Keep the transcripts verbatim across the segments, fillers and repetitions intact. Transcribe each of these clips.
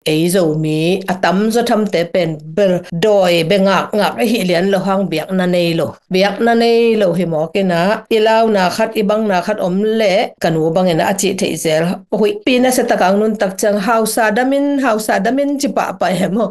ei Zomi a tamzaw thamte pen bel dawi bia ngakngak ahih lian lo hang biakna nei lo. Biakna nei lo hi mawk inah i launa khat i bangna khat om leh ka nu bangin a cih theih zel. Huihpi nasia takah nuntak ciang hausa damin, hausa damin ci pahpah e maw.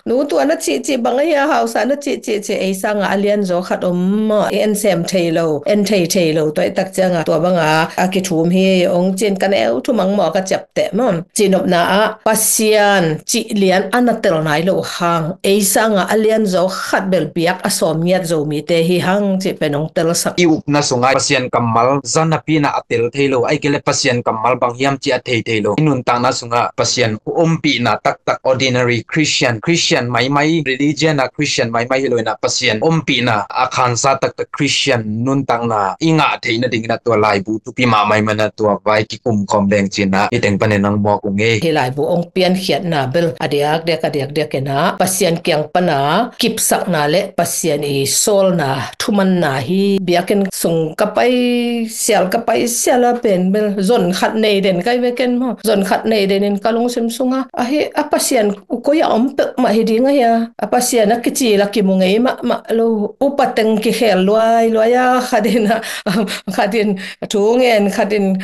Nu tua na cihcih bang ahi a hausa na cihcih ci ei sangah a lianzaw khat om maw. I en sem thei lo, en thei thei lo tua i tak ciangah tua bangah a kithum hi ong cin ka neu thumang maw ka ciapteh maw. Cihnopna ah Pasian cih lian a na tel nai lo hang ei sangah a lianzaw khat bel biak a sawm ngiat Zomite hi hang cih pen ong telsak. I upna sungah Pasian kammal zanapina a tel thei lo, ai kei le Pasian kammal bang hiam ci a thei thei lo. I nuntakna sungah Pasian ompihna taktak, ordinary Christian, Christian maimai, religion a Christian maimai hi lo inah Pasian ompihna a khansa taktak Christian nuntakna i ngah theih nadingin a tua laibu thupi mahmah i man a tua vai kikum khawm leng cinah i teng panin ang mawk ung ei. Hi laibu ong piankhiatna bel a diakdiak a diakdiak inah Pasian kiang pana kipsakna le Pasian i sawlna thumanna hi. Biakinn sung ka pai sial ka pai sial a pen bel zon khat nei den kai ve ken maw. Zon khat nei den in ka lungsim sunga ahi a Pasian koi a om peuhmah hi ding ahi a. A Pasian a kici la kimu ngei mahmah lo. Upa teng kikhel luai luai a khat in a khat in thu ngen khat in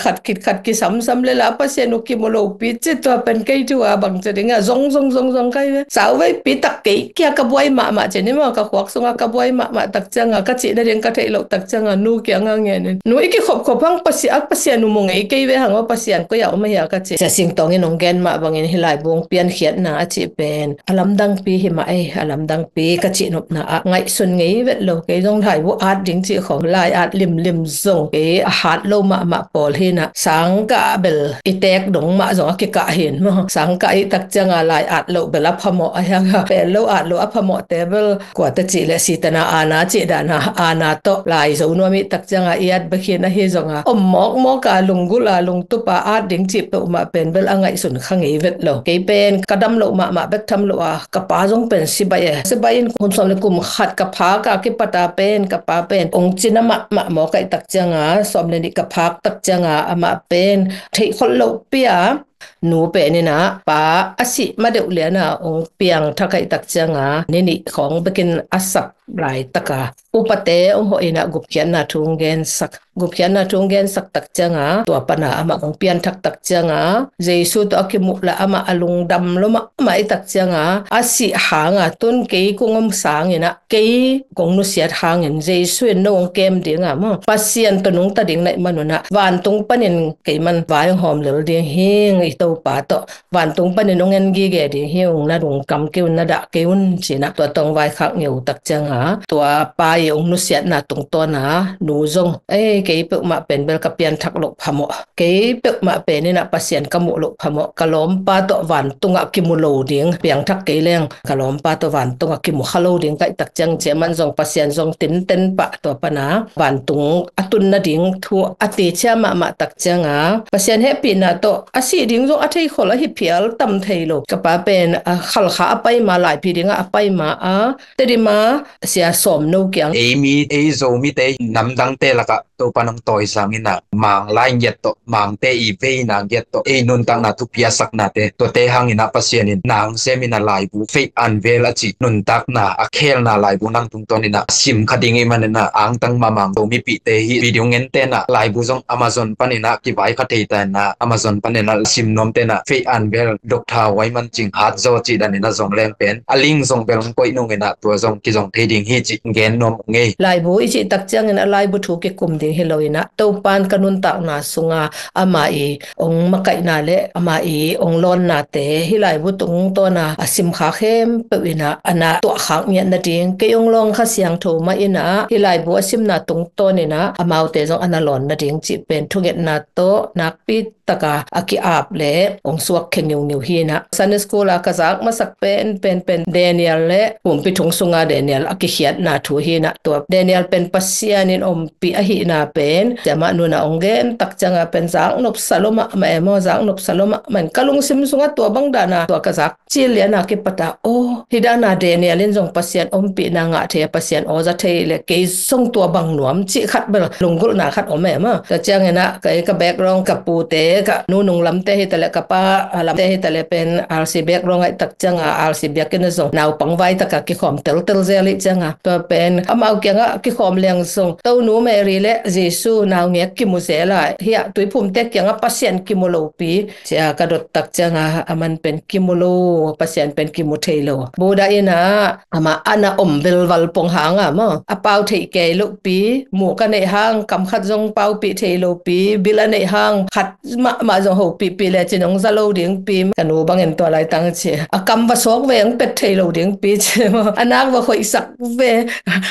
khat khit khat kisamsam le la a Pasian uh kimu lopi ci tua pen kei thu a bang ci ding a zong zong zong zong kai ve. Sau veipi tak kei kia ka buai mahmah ci ni maw ka khuak sunga ka buai mahmah tak cianga ka cih nading ka theih loh tak cianga nu kianga ngen in nu i kikhopkhop hang Pasian a Pasian uh mu ngei kei ve hang aw Pasian koi a om ahi a ka cih. Sia Sing Tawng in ong gen mah bangin hi laibu ong piankhiatna a cih pen a lamdangpi hi mah ei a lamdangpi ka cihnopna ah ngaihsun ngei vet lo kei zong laibu at ding cih khong lai at limlim zong kei a hat lo mahmah pawl hinah sangkah bel i tek dong mah zong a kikah hin maw sangkah i tak cianga lai at loh bel a phamawh a hianga pel lo at loh a phamawhte bel kuate cih le sitana ana cih dana ana tawh lai zo nuam i tak cianga i at bek hin ahi zonga om mawkmawk a lunggulh a lungtup a at ding cih peuhmah pen bel a ngaihsun kha ngei vet lo kei pen ka dam loh mahmah bek tham loh a ka pa zong pen sibai e sibai in kum sawm le kum khat ka phak a kipata pen ka pa pen ong cina mahmah mawk aih tak cianga sawm le nih ka phak tak cianga amah pen theihkholh loh pia nu pen inah pa a sih ma deuh liana ong piang thak aih tak cianga ni nih khawng bekin a sap laitaka upate ong hawh inah gupkhiatna thu ong gensak gupkhiatna thu ong gensak tak cianga tua pana amah ong pianthak tak cianga Jesu tawh a kimuh la amah a lungdam lo mahmah i tak cianga a sih hanga tun kei kung om sanginah kei kong nusiat hangin Jesu in no ong kem dinga maw Pasian tawh nungta ding naih manunah vantung panin kei man vai ong hawm lel ding hing i Topa tawh vantung panin ong en gige ding hi ung na lungkam kei un na dah kei un cinah tua tawh ong vaikhak ngeu tak cianga tua pa i ong nusiatna tungtawna nu zong ei kei peuhmah pen bel ka pianthak loh phamawh kei peuhmah pen inah Pasian ka muh loh phamawh ka lawmpa tawh vantungah kimu lo ding piangthak kei leng ka lawmpa tawh vantungah kimu kha lo ding kaih tak ciang ciah man zong Pasian zong tinten pah tua pana vantung a tun nading thu a teci mahmah tak cianga Pasian hehpihna tawh a sih ding zong a theikhol ahi phial tam thei lo ka pa pen a khalkha a paima laiphi dinga a paima a Tedima sia sawm no kiang ei mi ei Zomite namdangte lakah Topa nong tawi sanginah mang lai ngiat tawh mangte i veina ngiat tawh ei nuntakna thupiasaknate tuate hanginah Pasian in nang seminah laibu feih anvel a cih nuntakna a khelna laibu nang tungtawninah sim kha ding i maninah angtang mamang Zomipihte hi video ngentenah laibu zong Amazon paninah kivai kha thei tanah Amazon paninah sim nuamtenah feih anvel Doctor Waiman Cing Hat Zaw cih daninah zong leng pen a link zong bel hong koih nunginah tua zong kizong thei ding hi cih gen nuam ung ei. Laibu i cih tak ciangin a laibu thu kikum ding hi loinah Topan ka nuntakna sunga ama i ong makaihna le ama i ong lawnnate hi laibu tungtawna a simkha khempeuh inah a na tuahkhak ngiat nading kei ong lawngkha siangtho mah inah hi laibu a simna tungtawninah amaute zong a na lawn nading cih pen thungetna tawh nakpi taka a ki-ap le ong suak khe ngiungeu hinah Sunday school a ka zak masak pen pen pen Daniel le pumpi thung sunga Daniel a kikhiatna thu hinah tua Daniel pen Pasian in ompih ahihna pen siamah nuna ong gen tak cianga pen zak nopsa lo mahmah e maw zak nopsa lo mahmah in ka lungsim sunga tua bang dana tua ka zak cil liana kipata aw hi dana Daniel in zong Pasian ompihna ngah thei a Pasian aw za thei le kei zong tua bang nuam cih khat bel lunggulhna khat om e maw tua cianginah kei ka background ka pute Ka nu nung lamte hi ta leh, ka pa lamte hi ta leh pen R C biak ruang ahih tak ciang a, R C biak in a zong naupang vai tak a kikhawm teltel zel ahih ciang a, tua pen amau kiang ah kikhawm leng zong Tonu Mary leh Jesu naungek kimu zel a, hiah Tuiphumte kiang ah Pasian kimu lopi ci a ka dot tak ciang a, aman pen kimu lo, Pasian pen kimu thei lo. Buddha in a, amah a na om velval pong hang a maw, a pau theih kei lopi, muh ka neih hang kam khat zong paupih thei lopi, bil a neih hang khat mahmah zong hopihpih lecin hong za lo dingpi, ka nu bangin tua laitang ci, a kam va sawk ve hong pet thei lo dingpi ci maw, a nak va khoihsak ve,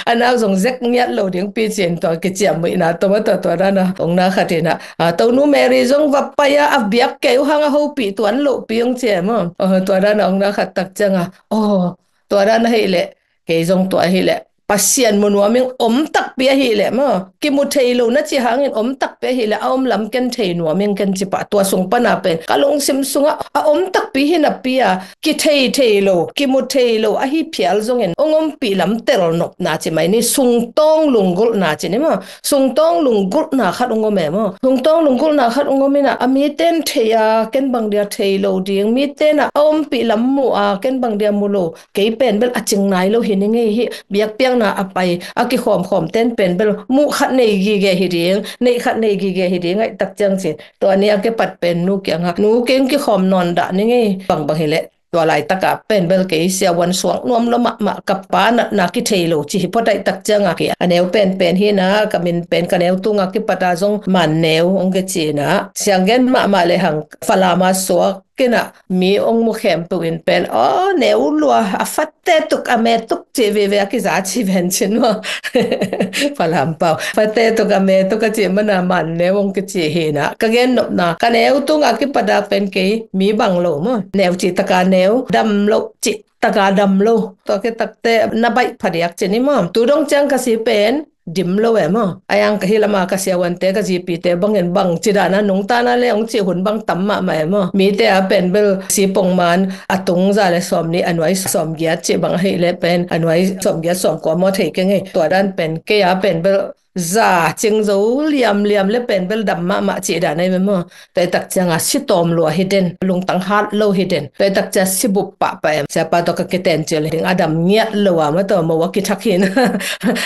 a nak zong zek ngiat lo dingpi ci-in tua kiciammuihna tom a, tua tua dan a hong na khat in a, a, Tonu Mary zong va pai a, a biak kei uh hang a hopih tuan lohpi hong ci maw. Tua dan a hong na khat tak ciang a, aw, tua dan ahih leh, kei zong tua ahih leh Pasian mu nuam ing, om takpi ahih leh maw, kimu thei lo na ci hangin om takpi ahih leh a om lam ken thei nuam ing ken ci pah. Tua sung pan a pen ka lungsim sungah a om takpi hi napi a, kithei thei lo, kimu thei lo ahi phial zongin hong ompih lam tel nopna ci mai ni, sungtawng lunggulhna ci ni maw. Sungtawng lunggulhna khat hong om e maw. Sungtawng lunggulhna khat hong om in a, a mite in thei a, ken bang dia thei lo ding, mite in a ompih lam mu a, ken bang dia mu lo. Kei pen bel a cing nai lo hi ni ngei hi, biakpiakna a pai a kikhawmkhawm ten pen bel muh khat nei gige hi ding, neih khat nei gige hi ding ahih tak ciang cin, tua ni a kipat pen nu kiangah, nu kei hong kikhawm nawn dah ni ngei, bangbang hi leh. Tua laitak a pen bel kei siavuan suak nuam lo mahmah, ka pa natna kithei lo ci hi phot ahih tak ciang a, kei a neu penpen hi na, ka min pen ka neu tung a kipat a zong Man Neu hong kici na, siang gen mahmah lehang Falam a suak kei na, mi hong mu khempeuh in pen, aw, neu lua, a fate tuk a me tuk ci vive a kiza ci ven cin maw. Falam pau fate tuk a me tuk a ci man a Man Neu hong kici hi na, ka gen nopna, ka neu tung a kipat a pen kei mi bang lo maw, neu cih tak a neu, dam lo cih tak a dam lo. Tua khit tak teh na baih phadiak ci ni maw. Tu dong ciang ka si pen dim lo e maw. A yang ka hi lam a ka siavuante, ka zipite bangin bang ci dan a nungta na leh hong cih hun bang tam mahmah e maw. Mite a pen bel si pong man a tung za leh sawmnih, a nuai sawmgiat cih bang ahih leh pen a nuai sawmgiat sawmkua maw, thei keng e. Tua dan pen kei a pen bel za cing zo liamliam leh pen bel dam mahmah cih dan ahi ve maw. Tua ahih tak ciang a si tawm lua hi den, lungtang hat lo hi den. Tua ahih tak ciang si bup pahpah em. Siapa tawh ka kiten cil ding, a dam ngiat lo a maw, tua mo a kithak hi na.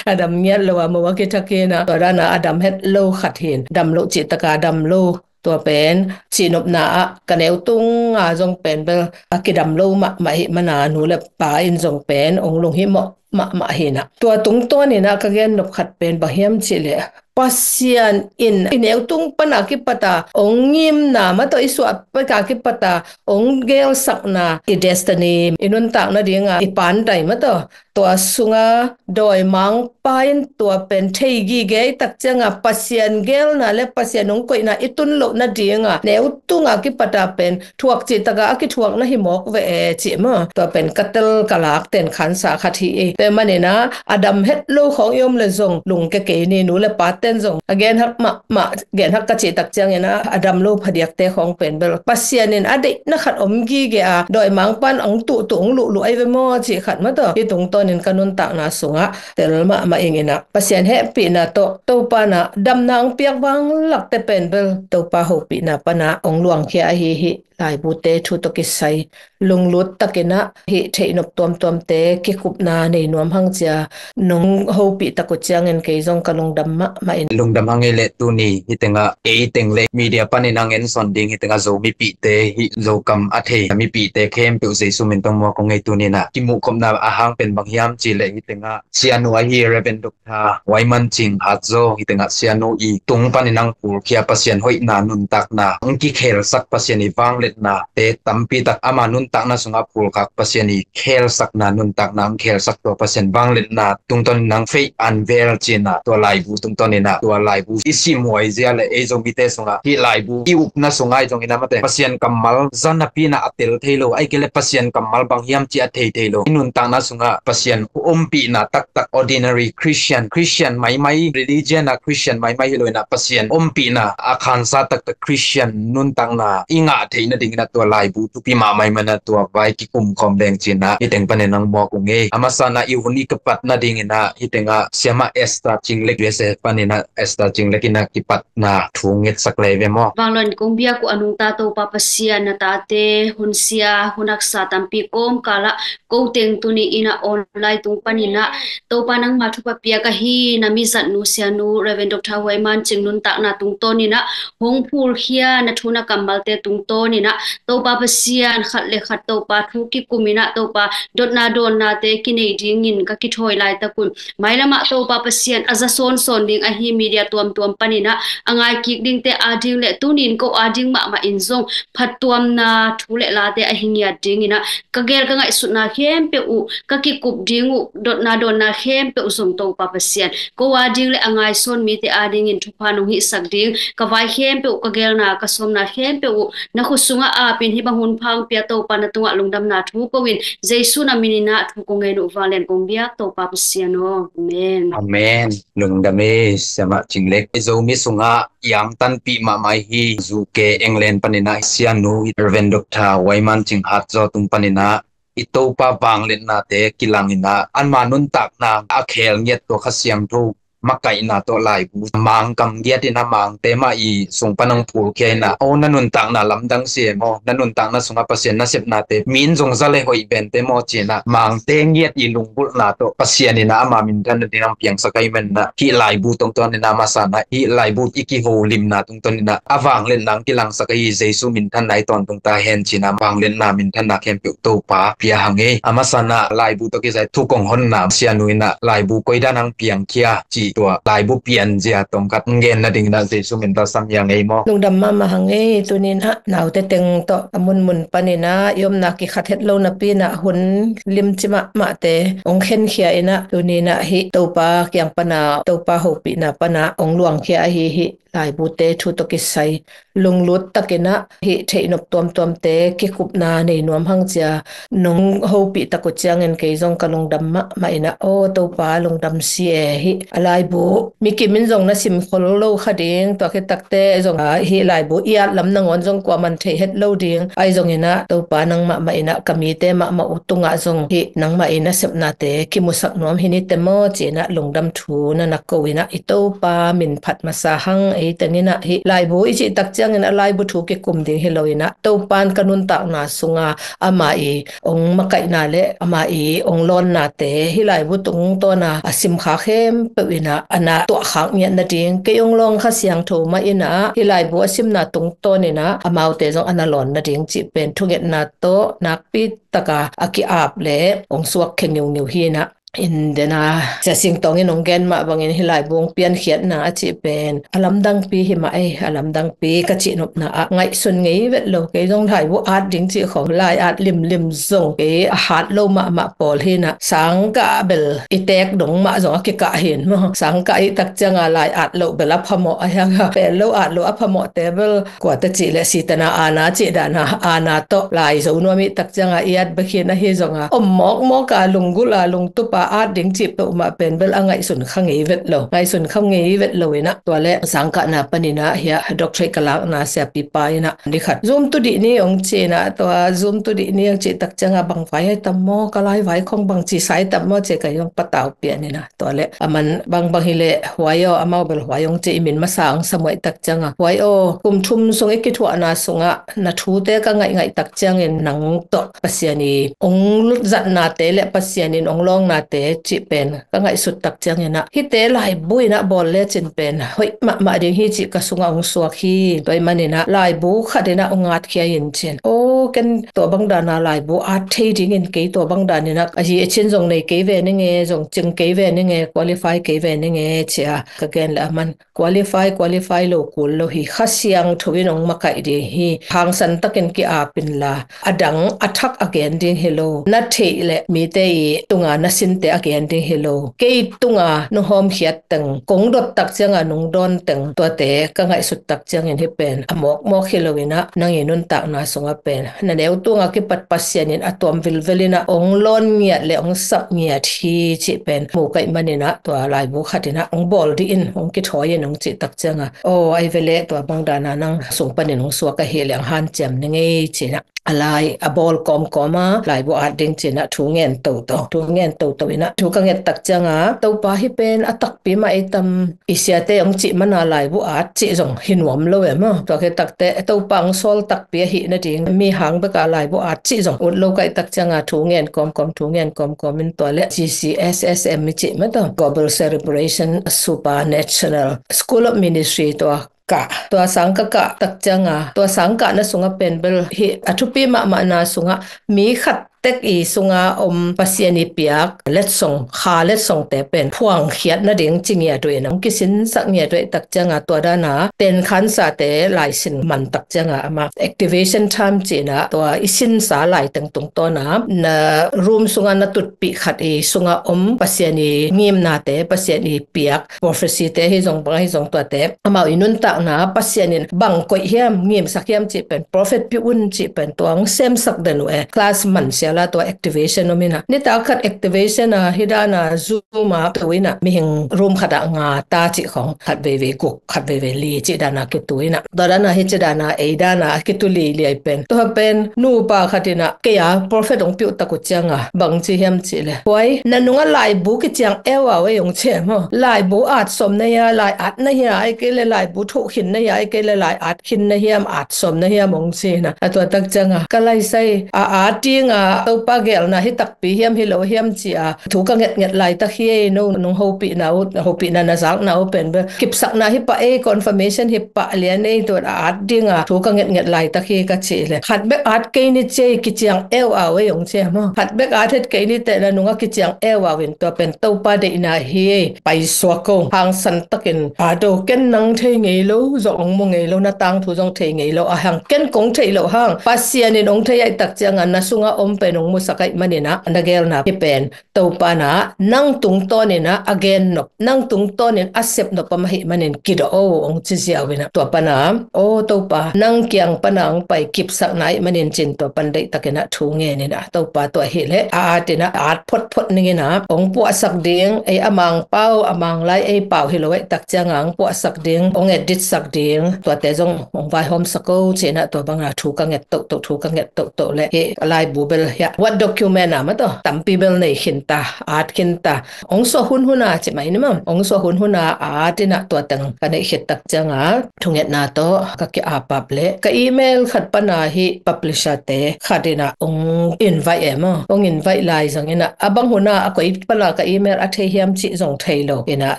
A dam ngiat lo a mo a kithak hi na. Tua dan a a dam het lo khat hi. Dam lo cih tak a dam lo. Tua pen cihnopna ah ka neu tung a zong pen bel a kidam lo mahmah hi man a, nu leh pa in zong pen hong lunghimawh mahmah hi na. Tua tungtawn in a ka gen nop khat pen bang hiam cih leh, Pasian in i neu tung pan a kipat a hong ngimna maw, tua i suah pek a kipat a hong geelsakna, i destiny, i nuntak nading a i pandai maw, tua sung a dawimangpa in tua pen thei gige ahih tak ciang a Pasian geelna leh Pasian hong koihna i tun loh nading a neu tung a kipat a pen thuak cih tak a a kithuak na hi mawk ve e cih maw. Tua pen ka tel ka lak ten khansa khat hi e. Tua ahih man in a a dam het lo khawng i om leh zong lungke kei ni, nu leh pa ten zong a gen hak mahmah, gen hak ka cih tak ciang in a a dam lo phadiakte khawng pen bel Pasian in a deihna khat om gige a, dawimangpa in hong tuhtuh hong luhluh ahi ve maw cih khat maw, tua hi tungtawn in ka nuntakna sung a tel mahmah ing in a, Pasian hehpihna tawh Topa in a damna hong piak vanglakte pen bel Topa hopihna pan a hong luangkhia ahi hi. Laibute thu tawh kisai lunglut tak in a hih theihnop tuamtuamte kikupna nei nuam hang ci a nong hopih tak uh ciangin kei zong ka lungdam mahmah in. Lungdam hang ei leh, tuni hih teng ah ei teng leh media pan in hong ensawn ding hih teng ah Zo mipihte, hih Zokam a thei mipihte khempeuh Jesu min tawh muak kong ei. Tuni in a kimuhkhopna a hang pen bang hiam cih leh hih teng ah sianu ahi Reverend Doctor Wai Man Cing Hat Zo, hih teng ah sianu i tung pan in hong phulkhia, Pasian hoihna, nuntakna hong kikhelsak, Pasian i vangliatnate tampi tak ama nuntakna sung a phulkhak, Pasian i khelsakna, nuntakna hong khelsak, tua Pasian vangliatna tungtawn in hong feih an vel ci in a, tua laibu tungtawn in a, tua laibu i simhuai zia leh ei Zomite sung a hih laibu i upna sung a i zong in a, mate, Pasian kammal za napi in a a tel thei lo, ahih kei leh Pasian kammal bang hiam cih a thei thei lo, i nuntakna sung a Pasian ompihna taktak, ordinary Christian, Christian maimai, religion a Christian maimai hi lo in a, Pasian ompihna a khansa taktak Christian nuntakna i ngah theih nading in a, tua laibu thupi mahmah ahih man a tua vai kikum khawm leng ci in a hih teng pan in hong muak ung ei. A masa in a i hun i kipat nadingin ah, hih tengah Siamah Esther Cing Lek, U S A panin ah Esther Cing Lek in ah kipatna thu ngetsak lai ve maw. Vanglian kong biak uh a nungta Topa Pasian, na tate hun sia hun haksa tampi kawmkal ah ko teng tuni in ah online tung panin ah Topa nangma thupha piak ahi na mizatnu sianu Reverend Doctor Huai Man Cing nuntakna tungtawnin ah hong phulkhia, na thu na kammalte tungtawnin ah Topa Pasian, khat le khat Topa thu kikum in ah Topa dotna dawnnate kinei dingin ka kithawi laitak un, mailam ah Topa Pasian, a za sawnsawn ding ahi media tuamtuam panin ah a ngai kik dingte ading le tunin ko ading mahmah in zong phattuamna thu le late a hi ngiat dingin ah ka geel ka ngaihsutna khempeuh uh, ka kikup ding uh dotna dawnna khempeuh zong Topa Pasian, ko ading le a ngai sawn mite adingin thupha nong hihsak ding, ka vai khempeuh, ka geelna, ka sawmna khempeuh uh na khut sungah apin, hih bang hun pha hong pia Topa na tungah lungdamna thu ko in, Jesu na min in ah thu kong ngen uh, vanglian kong biak Topa Pasian aw. Amen. Amen. Lungdam ei, Siamah Cing Lek. Zomi sungah i angtanpih mahmah hi, U K, England panin ah sianu Reverend Doctor Huai Man Cing Hat Zaw tung panin ah i Topa vangliatnate kilangin ah, anmah nuntakna a kheel ngiat tua Kha Siangtho makaihna tawh laibu Mangkam ngiat in ah Mangte mah i sung pan hong phulkhia in ah, aw, na nuntakna lamdang si e maw, na nuntakna sungah Pasian nasepnate min zong za le hoih bente maw ci in ah Mangte ngiat i lunggulhna tawh Pasian in ah ama minthan nading hong piangsak ahih manin ah, hih laibu tungtawnin ah, a masa in ah hih laibu i kiholimna tungtawnin ah a vangliatna hong kilangsak ahi Jesu minthanna i tawntung ta hen ci in ah, vangliatna minthanna khempeuh Topa pia hang ei. A masa in ah laibu tawh kisai thu kong honna sianu in ah laibu koidan hong piangkhia cih tua laibu pianzia tawmkhat hong gen nadingin ah Jesu min tawh sam hi hang ei maw. Lungdam mahmah hang ei. Tuni in ah naute teng tawh a munmun panin ah i omna kikhat het lo napi in ah hun limci mahmahte hong khenkhia in ah, tuni in ah hih Topa kiang pan ah, Topa hopihna pan ah hong luangkhia ahi hih laibute thu tawh kisai lunglut takin ah hih theihnop tuamtuamte kikupna nei nuam hang ci a nong hopih tak uh ciangin kei zong ka lungdam mahmah in ah, aw Topa, lungdam si e. Hih a laibu mi kim in zong na sim khol lo kha ding, tua khit takte zong ah hih laibu i at lam nangawn zong kuaman thei het lo ding, ahi zongin ah Topa, nangmah mah in ah ka mite mahmah uh tungah zong hih nangmah i nasepnate kimusak nuam hi ni te maw ci in ah lungdam thu na na ko in ah i Topa min phat masa hang. Ei teng in ah hih laibu i cih tak ciangin a laibu thu kikum ding hi lo in ah, Topa in ka nuntakna sunga ama i hong makaihna le ama i hong lawnnate hih laibu tungtawn a a simkha khempeuh in ah a na tuahkhak ngiat nading, kei hong lawng Kha Siangtho mah in ah hih laibu a simna tungtawn in ah amaute zong a na lawn nading cih pen thungetna tawh nakpi taka a ki-ap le hong suak khe ngiungeu hi in ah. In den a, Sia Sing Tawng in hong gen mah bangin hih laibu hong piankhiatna a cih pen a lamdangpi hi mah ei, a lamdangpi ka cihnopna ah ngaihsun ngei vet lo. Kei zong laibu at ding cih khawng, lai at limlim zong kei a hat lo mahmah pawl hi in ah, sangkah bel i teek dong mah zong a kikah hi in maw. Sangkah i tak cianga lai at loh bel a phamawh, a hiang a pel lo at loh a phamawhte bel kuate cih le sitena ana cih dana ana tawh lai zo nuam i tak cianga i at bek hi in, ahi zonga om mawkmawk a, lunggulh a, lungtup a at ding cih peuhmah pen bel a ngaihsun kha ngei vet lo, ngaihsun kha ngei vet lo in ah, tua le sangkahna panin ah hih a doctorate ka lakna siapipa in ah ni khat Zoom tu dih ni hong ci in ah, tua Zoom tu dih ni hong cih tak cianga bang vai ai tam maw, ka lai vai khong bang ci sai tam maw ci, kei hong patau pian in ah, tua le aman bangbang hi leh Huai aw, amau bel Huai hong ci, i min masa hong samuaih tak cianga, Huai aw, kum thum sung i kithuahna sungah na thute ka ngaihngaih tak ciangin nang tawh Pasian i hong zatnate le Pasian in hong lawngnate cih pen ka ngaihsut tak ciangin ah hihte laibu in ah bawl lecin pen hoih mahmah ding hi cih ka sungah hong suak hi. Tua ahih manin ah laibu khat in ah hong atkhia in cin, aw, ken tua bang dana laibu at thei dingin kei tua bang danin ah a hi a cin zong nei kei ve ning e, zong cing kei ve ning e, qualify kei ve ning e ci a ka gen le aman qualify, qualify lo kul lo hi, Kha Siangtho in hong makaih ding hi, hangsan takin ki-ap inla, a dang a thak a gen ding hi lo, na theih le mite i tunga na sinte a gen ding hi lo, kei tunga nong hawmkhiat teng, kong dot tak cianga nong dawn teng, tuate ka ngaihsut tak ciangin hih pen a mawkmawk hi lo in ah, nang i nuntakna sungah pen na neu tunga kipat Pasian in a tuam vilvel in ah hong lawn ngiat le hong sap ngiat hi cih pen mu ka hih manin ah, tua laibu khat in ah hong bawl dih in, hong kithawi in hong cih tak cianga, aw, ai ve le tua bang dana nang sung panin hong suak ahih leh hong hanciam ning ei ci in ah, a lai a bawl kawmkawm a, laibu at ding ci-in ah thu ngen toto, thu ngen toto in ah thu ka nget tak ciangin, Topa, hih pen a takpi mah ei tam, i siate hong cih manin laibu at cih zong hi nuam lo e maw. Tua khit takteh Topa hong sawl takpi ahih nading mi hang bek a laibu at cih zong ut lo ka hih tak ciangin thu ngen kawmkawm, thu ngen kawmkawm in tua leh G C S S M i cih mah tawh, Global Celebration Supernatural School of Ministry, tua kah, tua sang ka kah tak ciangin, tua sang kahna sungah pen bel hih a thupi mahmahna sungah mi khat tek i sungah om Pasian i piak letsong, kha letsongte pen phuangkhiat nading ci ngiat uh in, hong kisinsak ngiat uh ahih tak ciangin, tua danin tenkhansate laisin man tak ciangin, amah activation time ci-in ah tua i sinsa laiteng tungtawnin na room sungah na tutpih khat i sungah om Pasian i ngimnate, Pasian i piak prophecy-te hi zong, bang hi zong, tuate amau i nuntakna Pasian in bang koih hiam, ngimsak hiam cih pen, prophet peuh un cih pen tua hong semsak den uh e. Class man sial a tua activation om in ah, nitak khat activation a hih danin Zoom ah tu in ah, mihing room khat ah nga ta cih khawng, khat veivei guk, khat veivei li cih danin kitu in ah, tua danin hih ci danin ei danin kitu liliai pen, tua pen nupa khat in ah, kei a prophet hong piuh tak uh ciangin bang ci hiam cih leh, huai, na nungah laibu kiciang eu au ei, hong ci e maw. Laibu at sawm na hia, lai at na hia, ahih kei leh laibu thuh khin na hia, ahih kei leh lai at khin na hiam, at sawm na hiam, hong ci in ah. A tua tak ciangin ka laisai a, at dingin Topa geelna hi takpi hiam hi lo hiam ci-a thu ka ngetnget laitak hi ei. No nong hopihna uh, hopihna na zakna uh pen bel kipsakna hi pah ei, confirmation hi pah lian ei, tua at dingin thu ka ngetnget laitak hi, ka cih leh, khat bek at kei ni ci ei, kiciang eu au ei, hong ci e maw. Khat bek at het kei ni teh, na nungah kiciang eu au in, tua pen Topa deihna hi ei. Paisuak o, hangsan takin at o, ken nang thei ngei lo, zong hong mu ngei lo, na tangthu zong thei ngei lo, a hang ken kong theih loh hang Pasian in hong thei ahih tak ciangin, na sungah om pen hong musak ahih manin ah, na geelna hi pen Topa in ah nang tungtawnin ah a gennop, nang tungtawnin a sepnop om ahih manin kidawh o, hong ci ziau in ah, tua panin, aw Topa, nang kiang panin hong pai kipsakna ahih manin ci-in tua pan deihtakin ah thu ngen in ah, Topa, tua hileh a at in ah, at photphot ning in ah, hong puahsak ding, ei a Mangpau, a Manglai ei pau hi lo ahih tak ciangin hong puahsak ding, hong editsak ding, tuate zong hong vaihawmsak o, ci-in ah tua bangin thu ka nget toto, thu ka nget toto leh, hih laibu bel hiah Word document ah mah tawh tampi bel nei khin ta, at khin ta. Hong suah hunhun a, ci mai ni maw, hong suah hunhun a at in ah tua teng ka neih khit tak ciangin thungetna tawh ka ki-apap leh, ka email khat panin hih publisher-te khat in ah hong invite e maw, hong invite lai zongin ah, a bang hun a, a koi panin ka email a thei hiam cih zong thei lo in ah,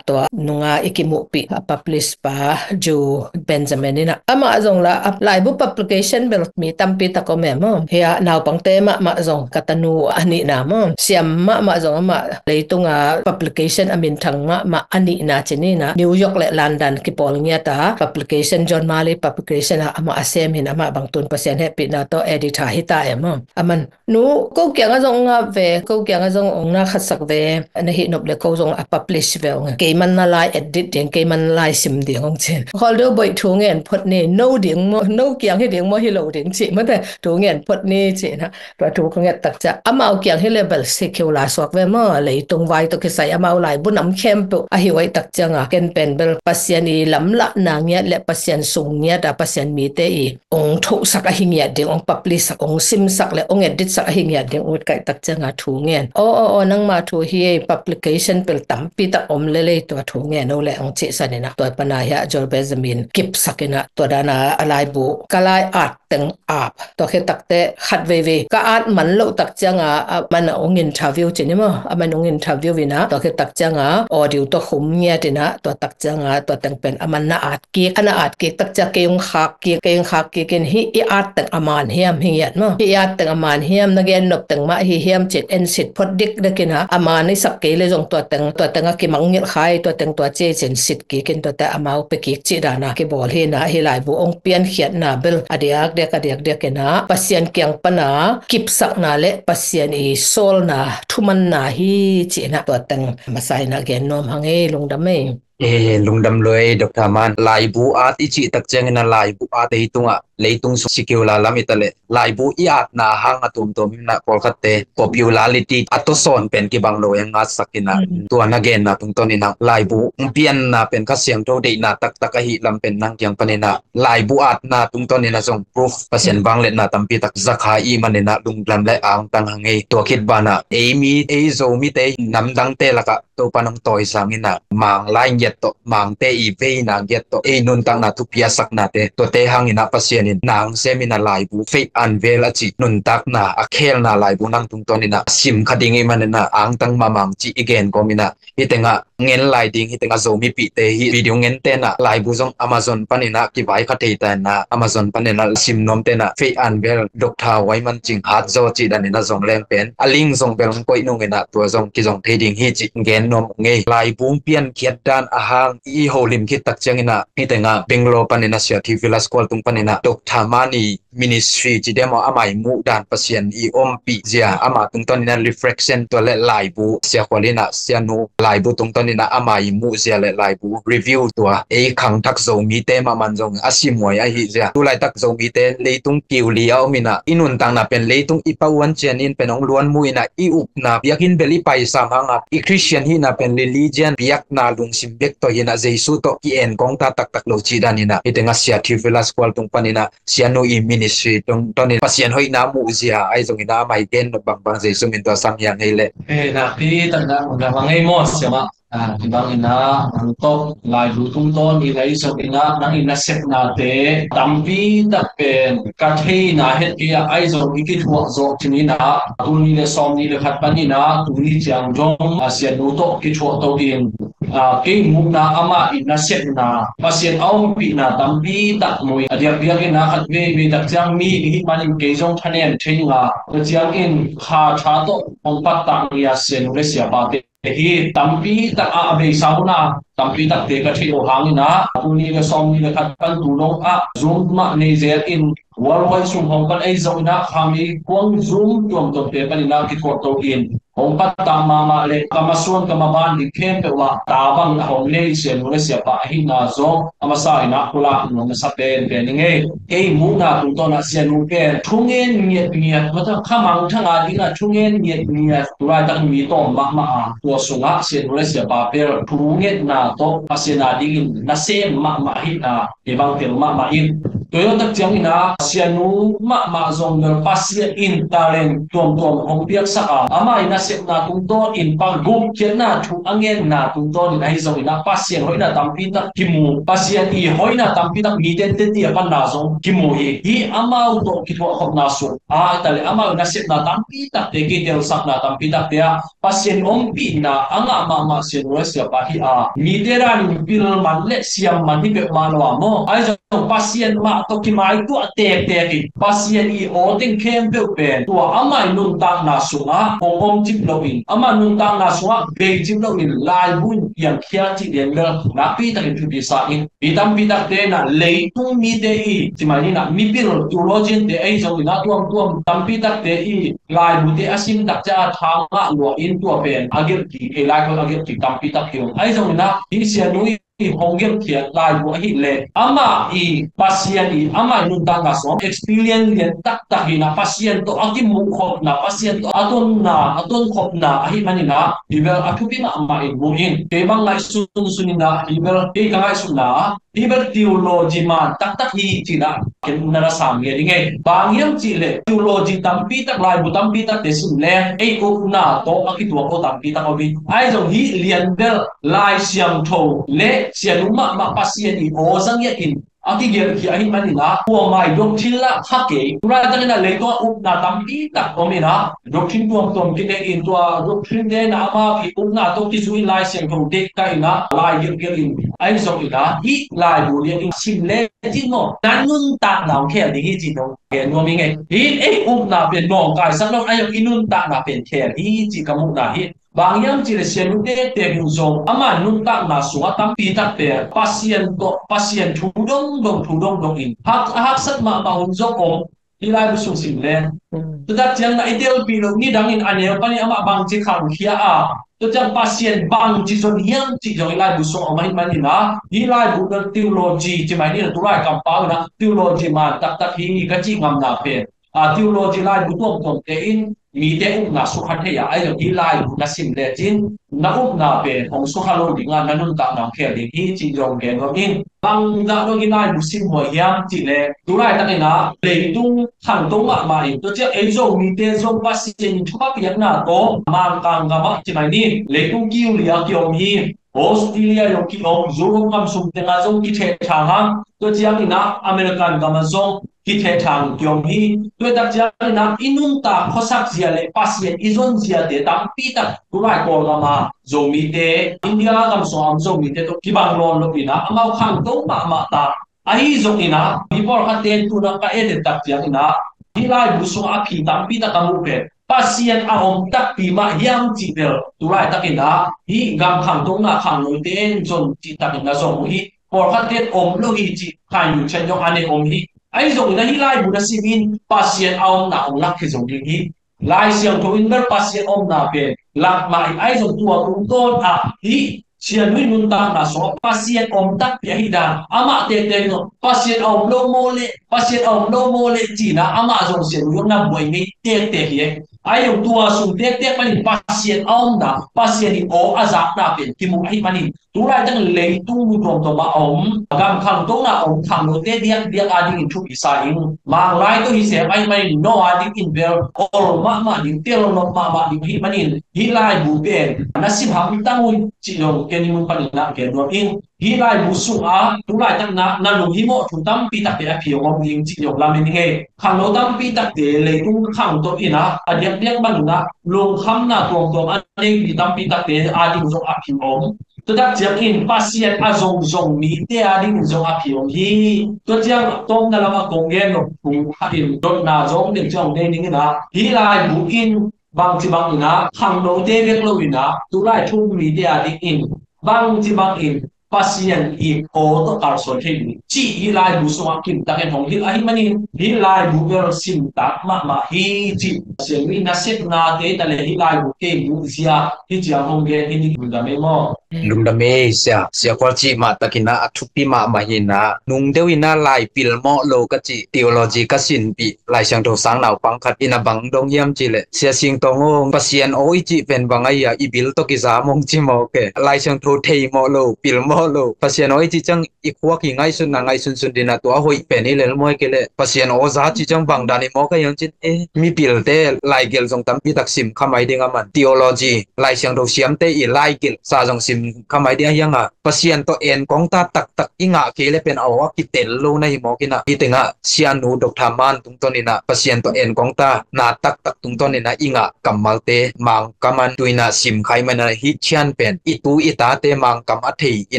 tua nungah i kimuhpih a publish pa Joe Benjamin in ah, amah zong lah a laibu publication bel mi tampi tak om e maw. Hiah naupangte mahmah zong, ka tanu a nihna maw, siam mahmah zong, amah leitung a publication a minthang mahmah a nihna ci ni in ah, New York leh London kipawl ngiat a publication, John Marley Publication ah amah a sem hi in, amah bang tun Pasian hehpihna tawh editor hi ta e maw. Aman, nu, ko kiangah zong hong ap ve, ko kiangah zong hong na khatsak ve, na hih nop leh ko zong a publish ve, hong e. Keiman na lai edit ding, keiman na lai sim ding, hong ci in. Khawl deuh boih, thu ngen phot ni, no ding maw, no kiang hi ding maw, hi lo ding, ci mah teh, thu ngen phot ni, ci in ah. Tua thu ka nget tak ciang, amau kiang hi leh bel secular suak ve maw, leitung vai tawh kisai, amau laibu nam khempeuh ahi uh ahih tak ciangin, ken pen bel Pasian i lamlahna ngiat leh Pasian sung ngiat a, Pasian mite i hong thohsak ahi ngiat ding, hong publish sak, hong simsak leh hong edit sak ahi ngiat ding ut ka hih tak ciangin thu ngen. Aw, aw, aw, nangma thu hi ei, publication bel tampi tak om lel ei, tua thu ngen o leh, hong cihsan in ah, tua panin hiah Joe Benjamin kipsak in ah, tua danin a laibu, ka lai at teng ap. Tua khit takteh khat veivei ka at man loh tak ciangin, aman hong interview ci ni maw, aman hong interview in ah, tua khit tak ciangin audio tawh khum ngiat in ah, tua tak ciangin tua teng pen aman na at kik, a na at kik tak ciang kei hong khak kik, kei hong khak kik in, hih i at teng a man hiam hi ngiat maw, hih i at teng a man hiam, na gennop teng mah hi hiam ci-in en sit phot dikdik in ah, a man i sak kei leh zong tua teng, tua teng a kimangngilh kha hi, tua teng tua ci ei ci-in sit kik in, tuate amau pia kik cih danin kibawl hi in ah, hih laibu hong piankhiatna bel a diakdiak, a diakdiak in ah, Pasian kiang panin kipsakna leh Pasian i sawlna, thumanna hi, ci in ah tua teng masa in ah gen nuam hang ei, lungdam ei. Eh, lungdam lua ei, Doctor Man. Laibu at i cih tak ciangin a laibu at ei tungah leitung sung secular lam i ta leh laibu i atna hang a tuamtuam in a pawlkhatte popularity a tawsawn pen kibang lo eng ngatsak in a, tua na genna tungtawn in a laibu pianna pen Kha Siangtho deihna taktak ahi lam pen nang kiang panin a laibu atna tungtawn in a zong proof, Pasian vangliatna tampi tak zakha i manin a lungdam le angtang hang ei. Tua khit banah ei mi, ei Zomite namdangte lakah Topa nong tawisang in a, mang lai ngiat tawh, mangte i veina ngiat tawh ei nuntakna thupi a saknate, tuate hang in a Pasian in nang sem in a laibu Faith Unveiled a cih nuntakna a khelna laibu nang tungtawn in a sim kha ding i manin a angtang mahmah ing cih i gen kawm in a, hih tengah ngen lai ding, hih tengah Zomipihte hih video ngen ten a laibu zong Amazon panin a kivai kha thei ta in a, Amazon panin a sim nuam ten a Faith Unveiled Doctor Wai Man Ching Hat Zaw cih dan in a zong leng pen a link zong bel hong koih nung in a tua zong kizong thei ding hi cih gen nuam ung ei. Laibu piankhiat dan a hang i holim khit tak ciangin a, hih tengah Bangalore panin a Sia Thi Villa School tung panin a Doctor Mani Ministry ci diam aw, ama i muh dan, Pasian i ompih zia, ama tungtawn in a reflection tua le laibu, Sia Khual in a, Sianu laibu tungtawn in a ama i muh zia le laibu review tua ei khangthak Zomite mahmah in zong a simuai ahi zia. Tu laitak Zomite leitung kiu li a om in a, i nuntakna pen leitung i pau an cian in pen hong luan mu in a, i upna biakinn bel i paisam hang a, i Christian hihna pen religion biakna lungsim bek tawh hi in a, Jesu tawh ki-en kawng ta taktak lo cih dan in a, hih tengah Sia Thi Villa School tung panin a Sianu i ministry tungtawn in Pasian hoihna muh zia ahi zong in a, ama i gen bangbang Jesu min tawh sang hi hang ei leh. Eh, nakpi takin lungdam hang ei maw, Sia mah. Ah, hih bangin a nang tawh laibu tungtawn in a, ahi zong in a, nang i nasepnate tampi tak pen ka theihna het kei a, ahi zong i kithuah zawh cin in a, tul nih le sawmnih le khat panin a tuni ciang zong a Sianu tawh kithuah to in, ah, kei muhna amah i nasepna, Pasian a ompihna tampi tak mu in a, diakdiak in a khat veivei tak ciang mi i hih manin kei zong thanem thei ing a, tua ciangin kha tha tawh hong pattah ngia Sianu le Siapate hi tampi tak a, a beisa hun a tampi takte ka theih lo hangin a, tul nih le sawmnih le khat pan tu dong a Zoom mah nei zel in, worldwide sung hong pan, ahi zong in a khamei kuang Zoom tuamtuamte panin a kithuah to in hong pattah mahmah le ka masuan ka maban ding khempeuh ah tabang a hong nei Sianu le Siapa ahihna zong a masa in a pulak nuam masa penpen ing ei. Kei muhna tungtawn a Sianu pen thungen ngiatngiat, mata khamang thanga ding a thungen ngiatngiat, tu laitak mi tawm mahmah a, tua sungah Sianu le Siapa pen thungetna tawh Pasian a dingin nasem mahmah ahihna kibang tel mahmah in. Tua hi tak ciangin a Sianu mahmah zong bel Pasian in talent tuamtuam hong piaksak a, ama i nasepna tungtawn in pa gupkhiatna thu a ngenna tungtawn in ahi zong in a Pasian hoihna tampi tak kimu, Pasian i hoihna tampi tak mi tente ti a panna zong kimu hi. Hih amau tawh kithuah khopna sung a, ta le amau i nasepna tampi takte, kitelsakna tampi takte ah Pasian ompihna a ngah mahmah Sianu le Siapa hi a, mite dan in pil man le siam man hi peuhmah lo a maw, ahi zong Pasian mah tawh kimaituah tektek in Pasian i aw teng khempeuh pen tua ama i nuntakna sungah hong om cip lo in, ama nuntakna sungah bei cip lo in, laibu in piangkhia cih lian bel nakpi takin thupi sa in. Mi tampi takte in a leitung mite i, ci mai ni in a, mipil theologian te ahi zong in a, tuamtuam tampi takte i laibute a sim tak ciang a tha ngah lua in tua pen a gelh kik, ei lai khawng a gelh kik tampi tak hi ung. Ahi zong in a, hih Sianu i hong gelhkhiat laibu ahih leh amah i Pasian i, amah i nuntakna sung experience lian taktak hi in a, Pasian tawh a kimuhkhopna, Pasian tawh a tonna, a tonkhopna ahih manin a, hi bel a thupi mahmah in mu in. Kei bang ngaihsun sun in a, hi bel kei ka ngaihsutna ah, hi bel theology man taktak hi ci in a, ken na na sang ngiat ing ei. Bang hiam cih leh theology tampi tak, laibu tampi takte sim leng ei upna tawh a kituak aw tampi tak om hi. Ahi zong hih lian bel Lai Siangtho le Sianu mahmah Pasian i aw za ngiat in a kigelhkhia ahih manin a, kuamah i doctrine lah kha kei. Tu laitak in a leitung ah upna tampi tak om in a, doctrine tuamtuam kinei in, tua doctrine te in a amau i upna tawh kizu in Lai Siangtho deih kha in a, lai gelhgelh in, ahi zong in a hih laibu lian in sim le cin maw, na nuntakna hong khel ding hi cih dong gen nuam ing ei. Hih ei upna pen nawngkaisak lo, ahi zong i nuntakna pen khel hi cih ka muhna hi. Bang hiam cih leh Sianu tektek in zong ama nuntakna sungah tampi takte Pasian tawh, Pasian thu dongdong, thu dongdong in hak, a haksat mahmah hun zong om. Hih laibu sung sim leng, tu tak ciang na i telpih loh nidang in a neu panin amah bangci khangkhia a, Tua ciang Pasian bangci zon hiam cih zong hih laibu sung a om ahih manin ah, hih laibu na theology ci mai ni, tulai kampau in ah theology man taktak hi ka cih ngamna pen, a, theology laibu tuamtuamte in mite upna sukha thei a, ahi zong hih laibu na sim lecin na upna pen hong sukha lo ding a, na nuntakna hong khel ding hi cih zong gen nuam ing. Bangzah dong hih laibu sim huai hiam cih leh, tulaitak in ah leitung khangto mahmah in, tua ciang ei Zomite zong Pasian in thupha piakna tawh Mangkang gam ah ci mai ni, leitung kiu li a kiom hi. Australia zong kiom, Europe gam sung tengah zong kithehthang a, tua ciangin ah American gam ah zong kithehthang kiom hi. Tua tak ciangin ah i nuntak khuasak zia le Pasian i zon ziate tampi tak tulai Kawlgam a Zomite, India gam sung a om Zomite tawh kibang lawn lo in ah, amau khangto mahmah ta. Ahi zongin ah mi pawlkhatte tu-in ah ka et tak ciangin ah, hih laibu sung a phi tampi tak ka muh pen Pasian a om takpi mah hiam cih bel tulaitak in ah, hih gam khangtona khangnote in zon cih takin na zong uh hi. Pawlkhatte om lo hi cih Khainu Chan zong a nei om hi. Ahi zongin ah hih laibu na sim in Pasian a omna hong lak hi zo ding hi. Lai Siangtho in bel Pasian omna pen lak mah hi. Ahi zong tua tungtawn ah hih Sian Hui nuntakna sung ah Pasian om takpi ahih dan amah tektek in Pasian a om lo maw leh, Pasian a om lo maw leh ci-in ah amah zong Sian Hui zong na buai ngei tektek hi. Ahi zong tua sung tektek panin Pasian a omna, Pasian in aw a zakna pen kimu ahih manin, tulaitak leitung mu tuamtuam a om, gam khangtona om khangnote diakdiak a dingin thupi sa ing. Manglai tawh hi sem ahih manin no a dingin bel ol mahmah ding, tel nop mahmah ding ahih manin, hih laibu pen na sim hamtang un cih zong ken i mun panin ah gen nuam ing. Hih laibu sung a tulaitak na, na lunghimawh thu tampi takte a phi hong om ding cih zong lamen ing ei. Khangno tampi takte leitung khangto in ah, a diakdiak bangin ah lungkhamna tuamtuam a nei mi tampi takte a ding zong a phi om. Tua tak ciangin Pasian a zongzong mite a dingin zong a phi om hi. Tua ciang tawpna lamah kong gen nop thu khat in, dotna zong ding ciang nei ning in ah, hih laibu in bangci bangin ah khangnote bek lo in ah tulai thu-um mite a dingin bangci bangin Pasian in aw tawh kalsuan thei ding cih hih laibu sungah kimtakin hong hilh ahih manin, hih laibu bel simtak mahmah hi cih Pasian in nasepnate ta le hih laibu kei muhzia hih ciang hong gen hi ning. Lungdam ei maw? Lungdam ei sia. Sia Khual cih mah takin ah a thupi mahmah hi in ah, nung deuh in ah lai pilmawh lo ka cih theology ka sinpih Lai Siangtho sang naupang khat in a bang dong hiam cih leh, Sia Sing Tawng aw, Pasian aw i cih pen bang ahi a, i bil tawh kizam hong ci mawk e. Lai Siangtho theimawh lo, pilmawh lo, Pasian aw i cih ciang i khuak i ngaihsutna ngaihsunsun ding a, tua hoih pen i lel maw, ahih kei leh Pasian aw za cih ciang bang dan i mawk a hiang cin e. Mipilte laigelh zong tampi tak sim kha mai ding a, man theology, Lai Siangtho siamte i laigelh sa zong sim kha mai ding a hiang a, Pasian tawh en kong ta taktak i ngah kei leh pen a aw a kitel lo na hi mawk in ah, hih tengah Sia Nu Doctor Man tungtawn in ah Pasian tawh en kong ta na taktak tungtawn in ah i ngah kammalte Mangkam ah tu in ah sim kha ahih manin ah, hih ciang pen i tu i tate Mangkam a thei i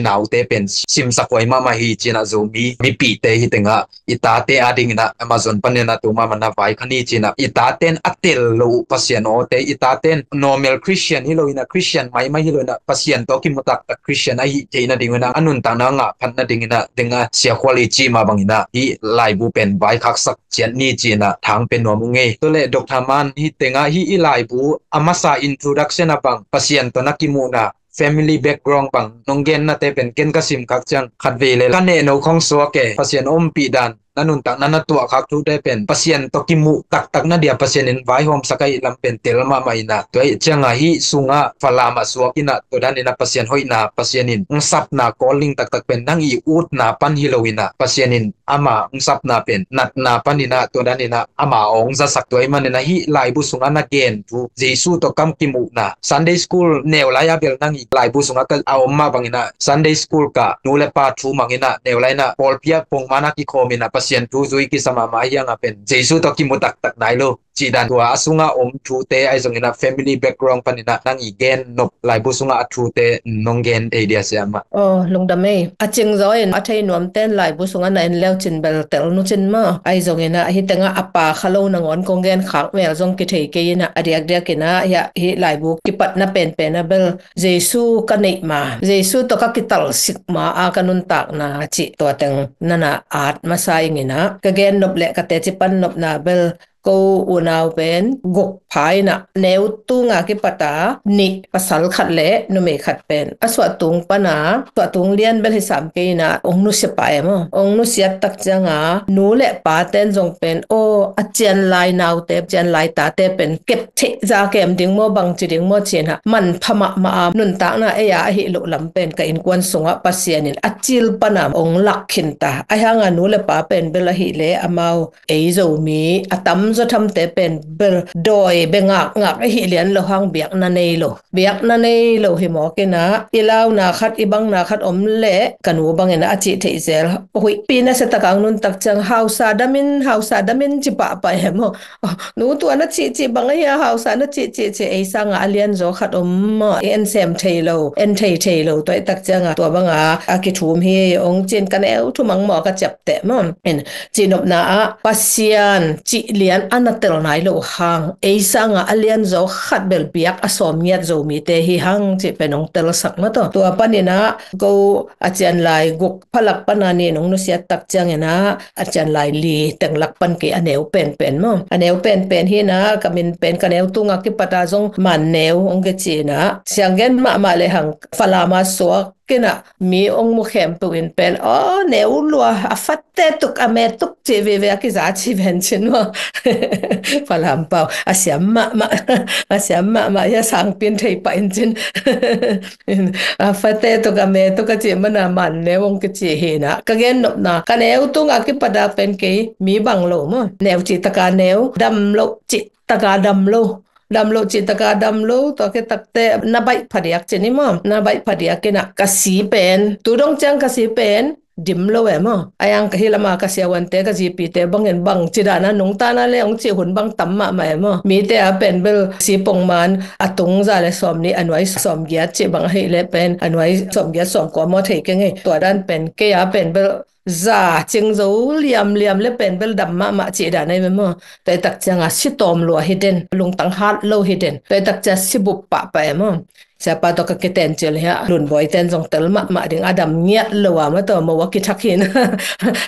naute pen simsak huai mahmah hi ci-in ah, Zomi mipite hih tengah i tate a dingin ah Amazon panin ah tu mahmah na vai kha ni ci-in ah, i taten a tel lo uh Pasian awte, i taten normal Christian hi lo in ah, Christian maimai hi lo in ah, Pasian tawh kimu taktak Christian ahi theihna ding in ah, a nuntakna ngah phatna ding in ah, tengah Sia Khual i cih mah bangin ah hih laibu pen vaikhaksak ciat ni ci-in ah thang pia nuam ung ei. Tua leh Doctor Man, hih tengah hih i laibu a masa introduction ah bang, Pasian tawh na kimuhna, family background bang, nong gennate pen ken ka sim khak ciang khatvei leh ka nehno khong suak e. Pasian ompih dan, na nuntakna na tuahkhak thute pen Pasian tawh kimuh taktak na dia Pasian in vaihawmsak ahih lam pen tel mahmah in ah, tua ahih ciangah hih sungah Falam ah suak in ah, tua dan in ah Pasian hoihna, Pasian in hong sapna, calling taktak pen nang i utna pan hi lo in ah, Pasian in ama hong sapna pen natna pan in ah, tua dan in ah ama aw hong zasak. Tua ahih manin ah hih laibu sungah na gen thu, Jesu tawh ka kimuhna, Sunday school neu lai a bel nang i laibu sungah ka a om mah bangin ah, Sunday school ka nu le pa thu mang in ah, neu lai in ah pawlpi ah pongman a kikhawm in ah, Pasian thu zui kisa mahmah a hiang a pen Jesu tawh kimu taktak nai lo cih dan, tua a sungah om thute ahi zongin ah family background panin ah nang i gen nop laibu sungah a thute nong gen thei dia, Sia mah? Aw, lungdam ei. A cingzaw in a thei nuamten laibu sungah na en leu cin bel tel nu cin maw? Ahi zongin ah hih tengah a pa kha lo nangawn kong gen khak mel zong kithei kei in ah, a diakdiak in ah hih, hih laibu kipatna penpen ah bel Jesu ka neih ma, Jesu tawh ka kitalsik ma a ka nuntakna cih tua teng na na at masa ing in ah, ka gen nop leh ka teci pan nopna bel ko unau pen guk pha inah neu tunga kipata nih, pasal khat le numei khat pen a suahtung pana, suahtung lian bel hi sam kei inah ong nusia pah e maw. Ong nusiat tak cianga nu le paten zong pen aw, a cianlai naute, cianlai tate pen kep theih za kem ding maw, bangci ding maw cinah manpha mahmah a, nuntakna ei a ahih loh lam pen ka innkuan sungah Pasian in a cil pana ong lak khin ta. Ahi hanga nu le pa pen bel ahih le amau ei Zomi a tamzaw thamte pen bel dawi bia ngakngak ahih lian lo hang biakna nei lo, biakna nei lo hi mawk inah, i launa khat, i bangna khat om leh ka nu bangin a cih theih zel. Huihpi nasia taka ong nuntak ciang hausa damin, hausa damin ci pahpah e maw. Nu, tua na cihcih bang ahi a, hausa na cihcih ci, ei sanga a lianzaw khat om maw, i en sem thei lo, en thei thei lo, tua i tak cianga tua banga a kithum hi ong cin ka neu thumang maw ka ciapteh maw. Cihnopna ah Pasian cih lian a na tel nai lo hang, ei sanga a lianzaw khat bel biak a sawm ngiat Zomite hi hang cih pen ong telsak maw taw. Tua paninah ko a cianlai guk phalak pana nih ong nusiat tak cianginah a cianlai li tenglak pan kei a neu penpen maw. A neu penpen hinah ka min pen ka neu tunga kipata zong Man Neu ong kici inah, sianggen mahmah le hang Falam a suak kinah mi ong mu khempeuh in pen aw, neu lua, a fate tuk a me tuk cih vive a kiza ci ven cin maw. Falam pau a siam mahmah, a siam mahmah hi a, sangpin thei pah in cin. A fate tuk a me tuk a cih mana Man Neu ong kici hinah, ka gennopna ka neu tunga kipata pen kei mi bang lo maw, neu cih taka neu, dam lo cih taka dam lo, dam lo cih taka dam lo, tua kitakte na baih phadiak cin i maw, na baih phadiak inah ka si pen, tu dong ciang ka si pen dim lo e maw. Ahi hang ka hi lama ka siavuante, ka zipite bangin bangci dana nungtana le ong cih hun bang tam mahmah e maw. Mite a pen bel si pongman a tung za le sawm nih, a nuai sawm giat cih bang ahih le pen a nuai sawm giat sawm kua maw thei keng ei. Tua dan pen kei a pen bel za cing zo liamliam le pen bel dam mahmah cih dan ahi ve maw. Tua i tak cianga si tawm lua hi den, lungtang hat lo hi den. Tua i tak cianga si bup pahpah e maw. Siapa tawh ka kiten cil hi a, Lunbawi ten zong tel mahmah ding, a dam ngiat lo a maw taw, mo a kithak hin.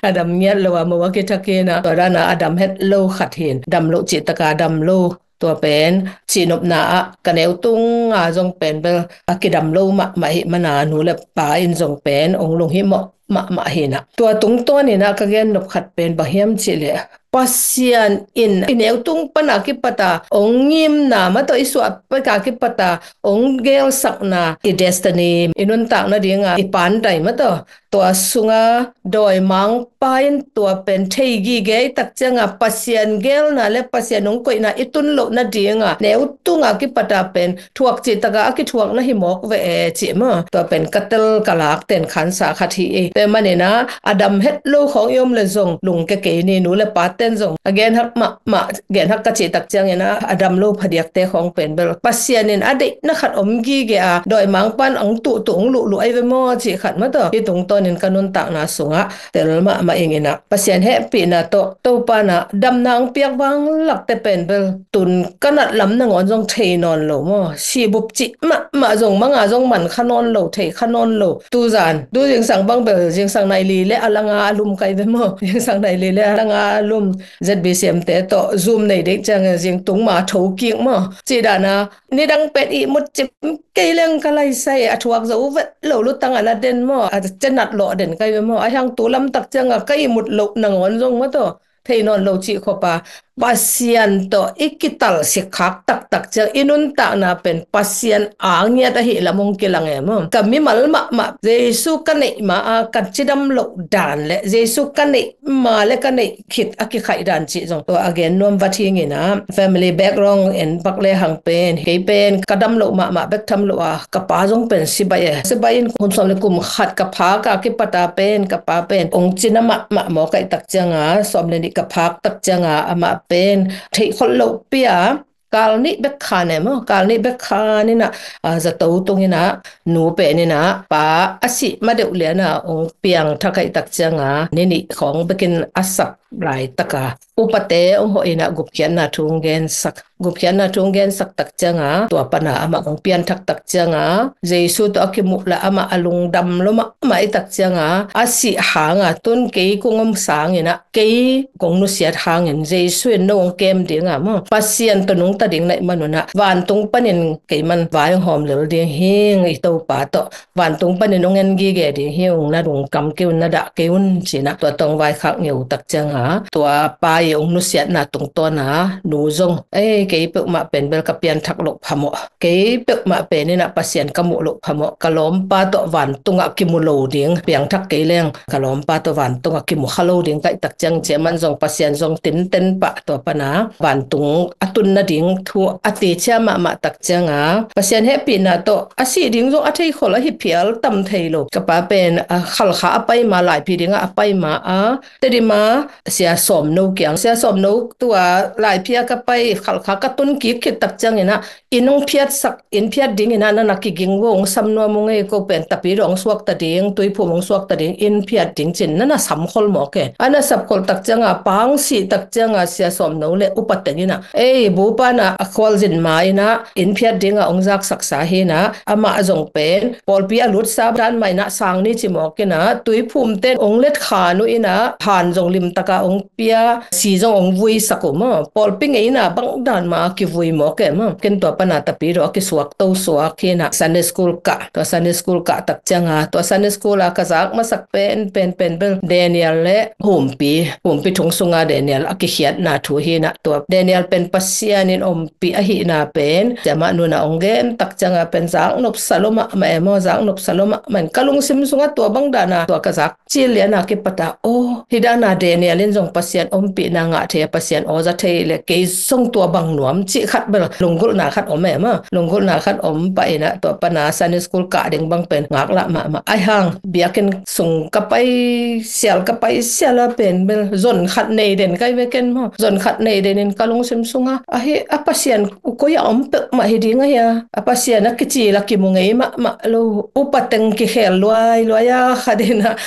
A dam ngiat lo a mo a kithak hin a, tua dana a dam het lo khat hin, dam lo cih taka dam lo. Tua pen cihnopna ah ka neu tunga zong pen bel a kidam lo mahmah hi mana nu le pa in zong pen ong lunghimawh mahmah hinah. Tua tungtawn inah ka gennop khat pen bang hiam cih leh Pasian in i neu tung pana kipata ong ngimna maw taw, i suah peka kipata ong gelsakna, i destiny, i nuntakna dinga i pandai maw taw, tua sunga dawimangpa in tua pen thei gige i tak cianga Pasian gelna le Pasian ong koihna i tun lohna dinga neu tunga kipata pen thuak cih taka a kithuakna hi mawk ve e cih maw. Tua pen ka tel ka lak ten khansa khat hi e. Tua maninah a dam het lo khawng i om le zong lungke kei ni, nu le pa ten zong a genhak mahmah, genhak ka cih tak ciangin a, a dam lo phadiakte khawng pen bel Pasian in a deihna khat om gige a, dawimangpan ong tuhtuh ong luhluh ahi ve maw cih khat maw taw. Hih tungtawnin ka nuntakna sungah tel mahmah ing inah, Pasian hehpihna tawh Topa inah damna ong piak vanglakte pen bel tun ka nat lam nangawn zong thei nawn lo maw. Sihbup cih mahmah zong manga zong man kha nawn lo, thei kha nawn lo. Tuzan tu zingsang bang bel zingsang nai li le a langa a lum kai ve maw. Zingsang nai li le a langa a lum, Z B C M te tawh Zoom nei ding ciang zingtung ma tho kik maw. Cih dana nidang pen ihmut cim kei leng ka laisai a thuak zo vet lo lutang a na den maw, a cenat lawh den kai ve maw. Ahi hang tu lamtak cianga ka ihmut loh nangawn zong maw taw thei nawn lo cih khop a, Pasian tawh i kitalsik khak taktak ciang i nuntakna pen Pasian a ngiat ahih lam ong kilang e maw. Ka mimal mahmah Jesu ka neih ma a ka cidam loh dan le Jesu ka neih ma le ka neih khit a kikhaih dan cih zong tua a gen nuam vat hi ing inah, family background en bak le hang pen kei pen ka dam loh mahmah bek tham lo a, ka pa zong pen sibai e. Sibai in hun sawm le kum khat ka phak a kipata pen ka pa pen ong cina mahmah maw, kaih tak cianga sawm le nih ka phak tak cianga amah pen theih kholh loh pi a, kal nih bek khan e maw, kal nih bek khan inah, a, zato tung inah nu pen inah pa a sih ma deuh liana ong piang tha, kaih tak cianga ni nih khawng bekin a sap laitaka upate ong hawh inah gupkhiatna thu ong gensak. gupkhiatna thu hong gensak tak cianga, tua pana amah hong pianthak tak cianga, Jesu tawh a kimuh la amah a lungdam lua mahmah i tak cianga, a sih hanga tun kei kong om sangin ah, kei kong nusiat hangin Jesu in no hong kem dinga maw, Pasian tawh nungta ding na hih manun ah, vantung panin kei man vai hong hawm lel ding hing, i Topa tawh vantung panin hong en gige ding hi ung, na lungkam kei un, na dah kei un, ci-in ah tua tawh hong vaikhak ngeu tak cianga, tua pa i hong nusiatna tungtawna nu zong, ei, kei peuhmah pen bel ka pianthak loh phamawh, kei peuhmah pen in ah Pasian ka muh loh phamawh, ka lawmpa tawh vantungah kimu lo ding piangthak kei leng, ka lawmpa tawh vantungah kimu kha lo ding ka hih tak ciang, ci-a aman zong Pasian zong tinten pah tua pana vantung a tun nading thu a teci mahmah tak cianga, Pasian hehpihna tawh a sih ding zong a theikhol ahi phial tam thei lo. Ka pa pen, a, Khalkha a pai ma, Laiphi dingah a pai ma a, Tedim a Sia Sawmno kiang, Sia Sawmno tua Laiphi a ka pai, Khalkha ka tun kik khit tak ciangin ah, inn hong phiatsak, inn phiat dingin ah na na kiging vo, hong sam nuam ung ei, ko pen Tapidaw hong suakta ding, Tuiphum hong suakta ding, inn phiat ding ci-in na na samkhol mawk e. A na sapkhol tak cianga, pa hong sih tak cianga Sia Sawmno le upa teng in ah, ei, bupa in ah a khualzin ma in ah inn phiat dingah hong zaksaksa hi in ah, amah zong pen pawlpi a lutsa dan mah in ah, sang ni ci mawk in ah, Tuiphum ten hong letkhan uh in ah, han zong limtaka hong pia, si zong hong vuisak uh maw, pawlpi ngeina bang dan ma kivui mawk e maw. Ken tua pana Tapidaw a kisuak to suak hi in ah, Sunday school kah, tua Sunday school kah tak cianga, tua Sunday school a ka zak masak pen, pen, pen bel Daniel le Humpi, Humpi thong sunga Daniel a kikhiatna thu hi in ah, tua Daniel pen Pasian in ompih ahihna pen, ci-a amah nu in ah hong gen tak cianga pen zaknop sa lua mahmah e maw, zaknop sa lua mahmah in, ka lungsim sungah tua bang dana tua ka zak cil liana kipata, aw, hih dana Daniel in zong Pasian ompihna ngah thei a, Pasian aw za thei le, kei zong tua bang nuam cih khat bel lunggulhna khat om e maw. Lunggulhna khat om pah in ah, tua pana Sunday school kah ding bang pen ngaklah mahmah. Ahi hang biakinn sung ka pai sial, ka pai sial a pen bel zon khat nei den kai ve ken maw. Zon khat nei den in ka lungsim sunga, ahi, a Pasian uh koi-ah om peuhmah hi ding ahi a, a Pasian a kicil a kimu ngei mahmah lo, upa teng kikhel luailuai a, khat in a,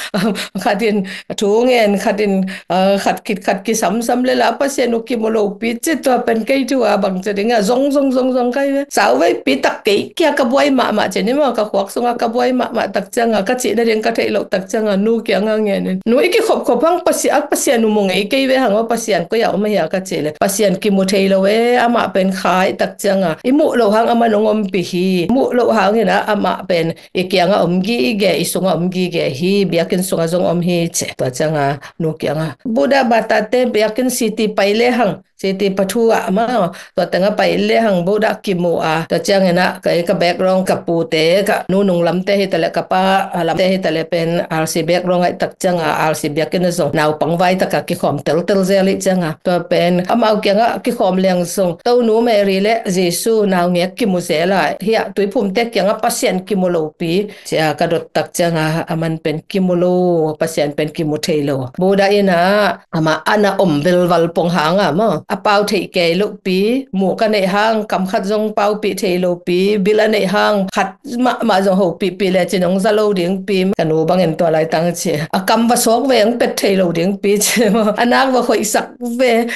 khat in thu ngen, khat in, a, khat khit khat kisamsam le la, a Pasian uh kimu lopi ci, tua pen kei thu a bang ci ding a, zong, zong, zong, zong kai ve. Sauveipi tak kei kia ka buai mahmah ci ni maw, ka khuak sunga ka buai mahmah tak cianga, ka cih nading ka theih loh tak cianga, nu kianga ngen in, nu, i kikhopkhop hang, Pasi-, a Pasian uh mu ngei kei ve hang aw, Pasian koi-ah om ahi a ka cih le, Pasian kimu thei lo e, amah pen kha i tak cianga, i muh loh hang aman hong ompih hi, muh loh hangin ah amah pen i kianga om gige, i sunga om gige hi, biakinn sunga zong om hi ci. Tua cianga nu kianga, Buddha bata te biakinn city pai le hang, city pathum ah maw, tua tenga pai le hang Buddha kimu a, tua ciangin ah ka, ka background, ka pute, ka nu nung lamte hi ta le, ka pa, a, lamte hi ta le pen R C background ahi tak cianga, R C biakinn a zong naupang vai taka kikhawm teltel zel i cianga, tua pen amau kianga kikhawm leng zong Tonu Mary le Jesu naungek kimu zel a, hih a Tuiphumte kianga Pasian kimu lopi ci-a ka dot tak cianga, aman pen kimu lo, Pasian pen kimu thei lo. Buddha in ah amah a na om velval pong hanga maw, a pau theih kei lohpi, muk a neih hang kam khat zong paupih thei lopi, bil a neih hang khat mahmah zong hopihpih lecin hong za lo dingpi, ka nu bangin tua laitang ci, a kam va sawk ve hong pet thei lo dingpi ci maw, a nak va hoihsak ve,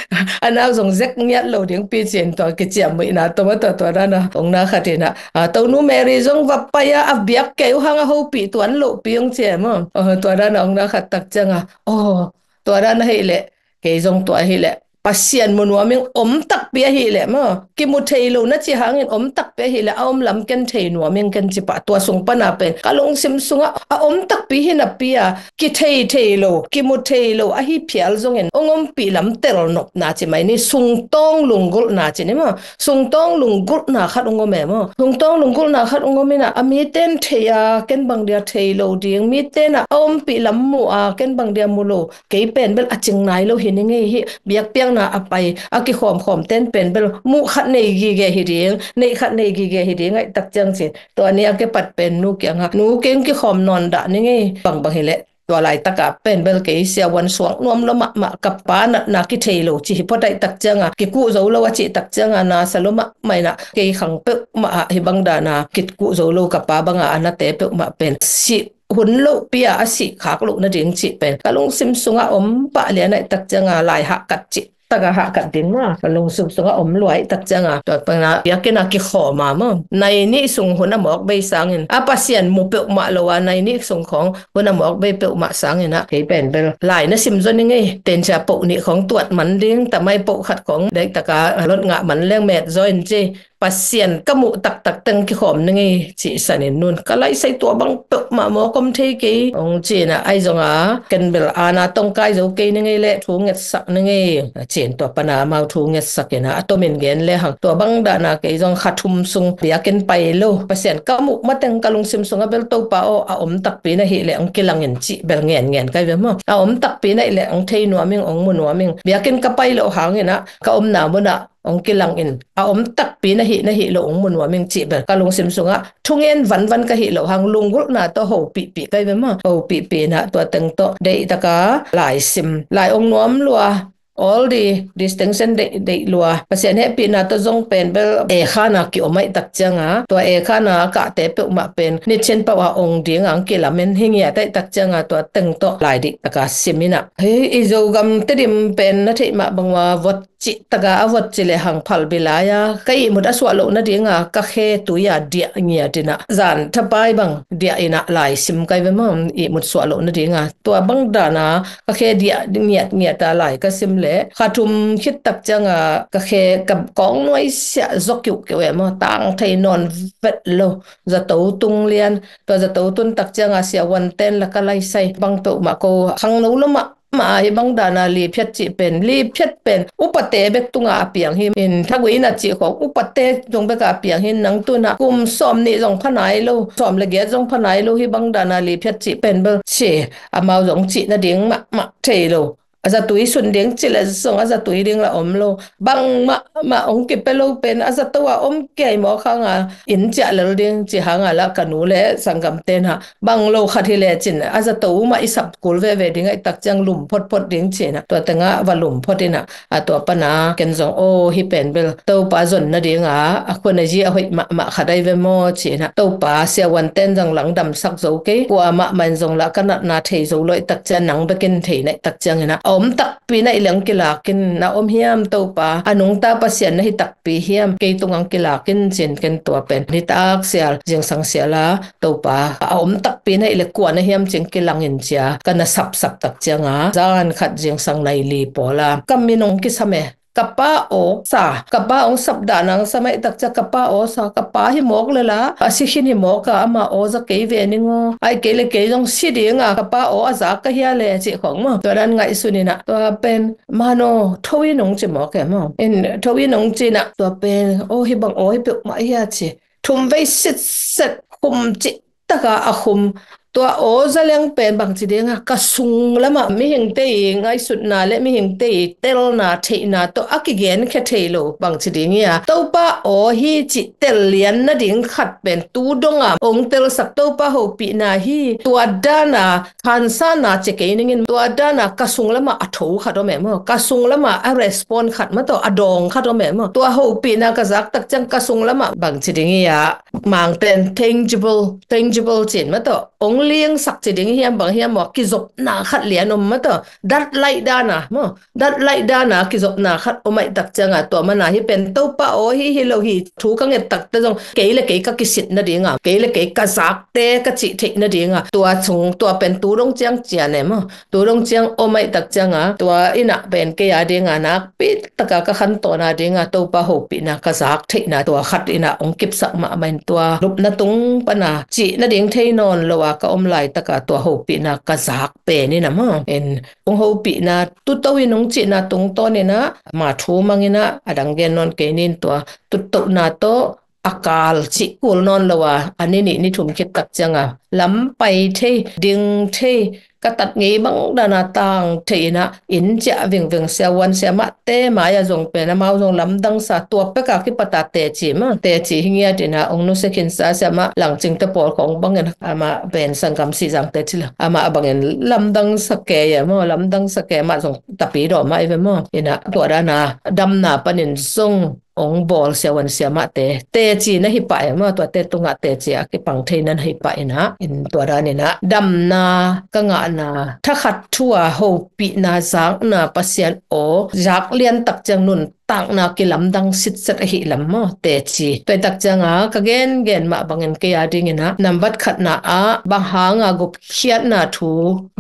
a nak zong zek ngiat lo dingpi ci-in tua kiciammuihna tawm a, tua, tua dana hong na khat in ah, a, Tonu Mary zong va pai a, a biak kei uh hang a hopih tuan lohpi hong ci maw. Aw, tua dana hong na khat tak cianga, aw, tua dana hih leh, kei zong tua hih leh, Pasian mu nuam ing, om takpi ahih leh maw, kimu thei lo na ci hangin om takpi ahih leh a om lam ken thei nuam ing ken ci pah, tua sung pana pen ka lungsim sungah a om takpi hi napi a, kithei thei lo, kimu thei lo ahi phial zongin hong ompih lam telnopna ci mai ni, sungtawng lunggulhna ci ni maw. Sungtawng lunggulhna khat hong om e maw. Sungtawng lunggulhna khat hong om in ah, a mite in thei a, ken bang dia thei lo ding, mite in ah a ompih lam mu a, ken bang dia mu lo, kei pen bel a cing nai lo hi ni ngei hi, biakpiakna a pai a kikhawmkhawm ten pen bel muh khat nei gige hi ding, neih khat nei gige hi ding ahi tak ciang ci. Tua ni a kipat pen nu kiangah, nu, kei hong kikhawm nawn dah ni ngei, bangbang hi leh. Tua laitaka pen bel kei siavuan suak nuam lua mahmah, ka pa natna kithei lo cih hi phot ahi tak cianga, kikuh zo lo a cih tak cianga, na sa lua mahmah in ah, kei khang peuhmah ah hih bang dana kikuh zo lo, ka pa banga a nate peuhmah pen sih hun lohpi a, a sih khak loh nading cih pen ka lungsim sungah om pah lian ahi tak cianga, lai hahkat cih takah hahkat ding maw. Ka lungsim sungah om lua ahih tak ciangah, tua pana biakinn ah kikhawm a maw, nai nih sung hun a mawk bei sangin, a Pasian mu peuhmah lo a nai nih sung khawng hun a mawk bei peuhmah sangin ah, kei pen bel lai na sim zaw ning ei, tencia poh nih khawng tuat man ding, tamai poh khat khawng daihtaka lot ngah man leng met zaw in ci. Pasian ka muh taktak teng kikhawm ning ei, cih sanin nun ka laisai, tua bang peuhmah mawk om thei kei, hong ci-in ah, ahi zongah ken bel ana tongkai zo kei ning ei leh thu ngetsak ning ei, a ci-in tua pana amau thu ngetsak in ah, a tomin gen lehang tua bang dahna kei zong kha thum sung biakinn pai lo, Pasian ka muh mateng ka lungsim sungah bel Topa aw, a om takpi na hih leh hong kilang in cih bel ngenngen kai ve maw. A om takpi na hih leh hong thei nuam ing, hong mu nuam ing. Biakinn ka pai loh hangin ah ka omna munah hong kilang in, a om takpi na hih na hih loh hong mu nuam ing cih bel ka lungsim sungah thungen vanvan ka hih loh hang lunggulhna tawh hopihpih kai ve maw. Hopihpih in ah tua teng tawh daihtaka laisim, lai ong nuam lua, all the distinction deih, deih lua, Pasian hehpihna tawh zong pen bel ekhana kiom ahih tak cianga, tua ekhana a kahte peuhmah pen nichin pau a ong dinga hong kilamen hi ngiat ahih tak cianga, tua teng tawh lai dihtaka sim in ah, hei, i Zogam Tedim pen na theih mah bang ua vot cih taka a vot ci lehang phalbi lai-a ka ihmut a suah loh nadinga ka khe tui-a diah ngiat in ah, zan thapai bang diah in ah laisim kai ve maw, ihmut suah loh nadinga. Tua bang dana ka khe diah ngiat ngiat a lai ka sim leh kha thum khit tak cianga ka khe ka kawng nuaisiah zaw kiuhkiuh e maw, tang thei nawn vet lo. Zato tung lian, tua zato tun tak cianga siavuanten la ka laisai bang peuhmah ko khangno lo mah mah a, hih bang dana liphiat cih pen, liphiat pen upate bek tunga a piang hi in, thagui na cih khawng upate zong beka a piang hi in, nang tuna kum sawm nih zong pha nai lo, sawm le giat zong pha nai lo, hih bang dana liphiat cih pen bel ci, amau zong cih nading mahmah thei lo. A zatui sun ding cih leh zong a zatui ding la om lo. Bangmah mah hong kipia lo pen a zato a om kei mawk hanga inn ciah lel ding ci hanga la ka nu le sanggamten ah bang lo khat hi lecin a zato mah i sap kul veve ding ahih tak ciang lum photphot ding ci-in ah, tua tengah va lum phot in ah, a tua pana ken zong aw, hih pen bel Topa zon nadinga a khua na zi a hoih mahmah khat ahi ve maw ci-in ah, Topa siavuanten zong langdamsak zo kei, kuamah mah in zong la ka natna thei zo lo ahih tak ciang nang bekin thei na ahih tak ciangin ah, a om takpi na hih leh hong kilak in, na om hiam Topa, a nungta Pasian na hi takpi hiam, kei tungah hong kilak in ci-in ken tua pen nitak sial, zingsang sial a Topa a om takpi na hih leh kua na hiam ci-in kilangin ci-a ka na sapsap tak cianga, zan khat zingsang nai li pawl a ka min hong kisam e. Ka pa aw sa, ka pa hong sap dahna hong sam ahih tak ciang ka pa aw sa, ka pa hi mawk lel a, a si khin hi mawk a, ama aw za kei ve ning aw, ahih kei leh kei zong si dinga ka pa aw a zak ka hia le cih khawng maw. Tua dan ngaihsun in ah, tua pen, man aw, tho in hong ci mawk e maw. In tho in hong ci in ah, tua pen, aw, hih bang aw hi peuhmah hia ci. Thum vei sitset khum cih taka a khum. Tua aw za leng pen bangci dinga ka sung lamah mihingte i ngaihsutna le mihingte i telna theihna tawh a kigenkhia thei lo, bangci ding hia, Topa aw hi cih tel lian nading khat pen tu donga hong telsak Topa hopihna hi. Tua dana khansana ci kei ningin, tua dana ka sung lamah a tho khat om e maw, ka sung lamah a respond khat mah tawh a dawng khat om e maw. Tua hopihna ka zak tak ciang ka sung lamah bangci ding hia, Mangten tangible, tangible ci-in mah tawh hong lingsak ci ding hiam, bang hiam maw, kizopna khat lian om mah tawh, dat laih dana maw, dat laih dana kizopna khat om ahih tak cianga, tua mana hih pen Topa aw hi hi lo hi, thu ka nget takte zong kei le kei ka kisit nadinga, kei le kei ka zakte ka cih theih nadinga, tua sung, tua pen tu dong ciang cian e maw. Tu dong ciang om ahih tak cianga, tua in ah pen kei a dinga nakpi taka ka khantawn a dinga Topa hopihna ka zak theihna tua khat in ah hong kipsak mahmah in, tua lupna tung pana cih nading thei nawn lo a ka om laitaka tua hopihna ka zak pen in ah maw. In hong hopihna tuto in hong cihna tungtawn in ah, ama thu mang in ah, a dang gen nawn kei ning, tua tutohna tawh a kal cih kul nawn lo a, a ni nih ni thum khit tak cianga lam pai thei, ding thei, ka tat ngei bang dana tang thei in ah, inn ciah vingving, siavuan siamahte mai-ah zong pen amau zong lamdang sa, tua peka kipata teci mah, teci hi ngiat in ah hong nusia khinsa siamah Langcingte pawl khawng bangin, amah pen sanggam Sihzangte ci lo, amah bangin lamdang sa kei e maw, lamdang sa kei, amah zong tapidaw mah hi ve maw. In ah tua dana damna panin zong ong bawl siavuan siamahte teci na hi pah e maw, tuate tungah teci a kipang thei na hi pah inah, in tua dan inah damna ka ngahna thakhat thu a hopihna zakna Pasian aw zak lian tak ciang nuntakna kilamdang sitset ahi lam maw teci. Tua hi tak cianga ka gengen mah bangin kei a dinginah nambat khatna ah bang hanga gupkhiatna thu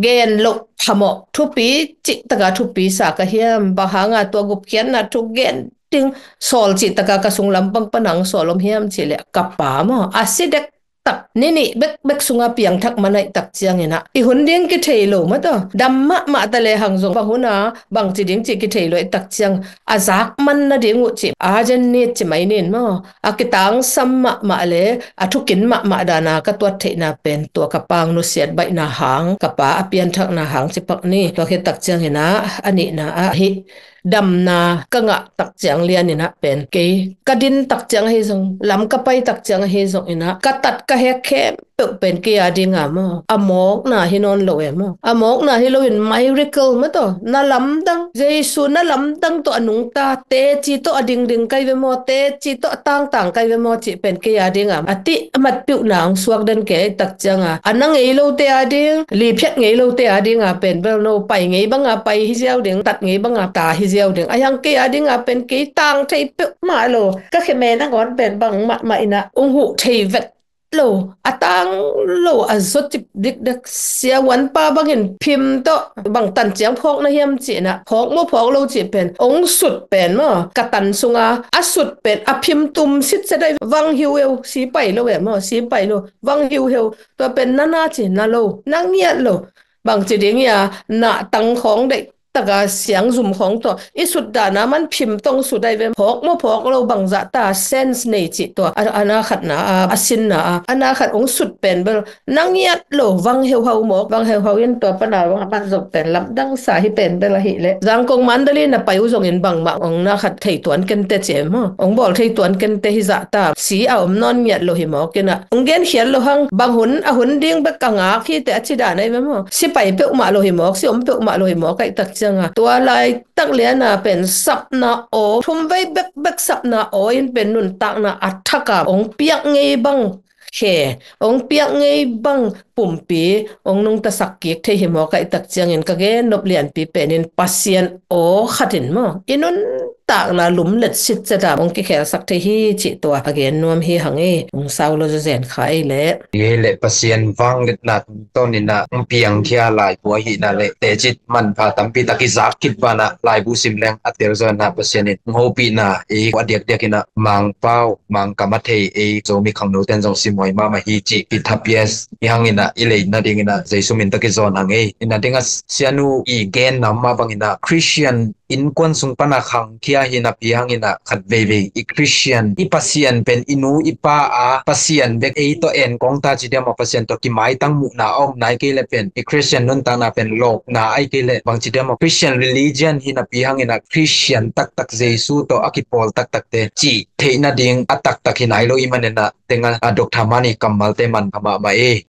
gen loh phamawh thupi cih taka thupi sa ka hiam? Bang hanga tua gupkhiatna thu gen ding sawl cih taka ka sunglam pang panang sawl om hiam cih leh ka pa maw a si dektak ni nih bekbek sunga piangthak manaih tak cianginah i hun ding kithei lo mataw, dam mahmah ta le hang zong bang huna bangci ding cih kithei lo i tak ciang a zak man nading uh cih a zen nit ci mai nin maw, a kitangsam mahmah le a thukin mahmah dana ka tuat theihna pen tua ka pang nusiat baihna hang, ka pa a pianthakna hang ci pak ni. Tua khit tak cianginah a nihna ah hih damna ka ngah tak ciang lianinah pen kei ka din tak ciang ahi zong, lam ka pai tak ciang ahi zonginah ka tat ka hek khempeuh pen kei a dinga maw a mawkna hi nawn lo e maw? A mawkna hi loin miracle mataw, na lamdang, Jesu na lamdang tawh a nungta, teci tawh a dingding kai ve maw, teci tawh a tangtang kai ve maw cih pen kei a dinga a tih a matpiuhna ang suak den kei tak cianga a na ngei lote a ding, liphiat ngei lote a dinga pen bel no pai ngei banga pai hi ziau ding, tat ngei banga ta hi ziau ding. A hiang kei a dinga pen kei tang thei peuhmah lo, ka kheme nangawn pen bang mahmah inah ung huh thei vet lo, a tang lo, a zawcip dikdek, siavuanpa bangin phim tawh bang tan ciang phawk na hiam cihnah phawk maw phawk lo cih pen ong sut pen maw ka tan sunga a sut pen a phim tum sitset ai, vang hiu eu, si pai lo e maw, si pai lo, vang hiu heu. Tua pen na na ci na lo, na ngiat lo. Bangci ding ia na tang khawng deih taka siang zum khawng tawh i sut dana man phim tong sut ai ve, phawk maw phawk lo bangzah ta sense nei cih tua a na khatna a, a sinna a, a na khat ong sut pen bel na ngiat lo, vang heuhau mawk, vang heuhau in tua pana vang a man zong pen lamdang sa hi pen bel ahi leh Zangkong Mandalay na pai uh zongin bangmah ong na khat thei tuan kente ci e maw, ong bawl thei tuan kente hi zah ta, si a om nawn ngiat lo hi mawk inah ong genkhiat lo hang, bang hun a hun ding bek ka ngak hi te a ci dan ai ve maw, si pai peuhmah lo hi mawk, si om peuhmah lo hi mawk aih tak cianga tua lai tak liana pen sapna aw, thumvei bekbek sapna aw in pen nuntakna a thaka ong piak ngei bang khe, ong piak ngei bang pumpi ong nungtasak kik thei hi mawk aih tak ciangin ka gen nop lianpi penin Pasian aw khatin maw i nuntakna lumlet sitset a ong kikhelsak thei hi cih tua a gen nuam hi hang ei. Ong sau lo zazen kha ei leh. Ei leh Pasian vangliatna tungtawninah ong piangkhia laibu ahihna le tecit manpha tampi tak i zak kit banah laibu sim leng a telzawnah Pasian in ong hopihna ei a diakdiakinah Mangpau Mangkam a thei ei Zomi khangnoten zong simuai mahmah hi cih i thapias i hanginah i leina dinginah Jesu min tak i zawn hang ei. Ina dinga sianu i gen nam mah banginah Christian innkuan sung pana khangkhia hi napi hanginah khat veivei i Christian i Pasian pen i nu i pa a Pasian bek ei tawh en kawng ta ci diam a Pasian tawh kimaitang muhna a om nai kei le pen i Christian nuntakna pen lawkna ai kei le bang ci diam a Christian religion hi napi hanginah Christian taktak Jesu tawh a kipawl taktakte cih theih nading a taktak hi nai lo i maninah tenga a Doctor Mani kammalte man pha mahmah ei.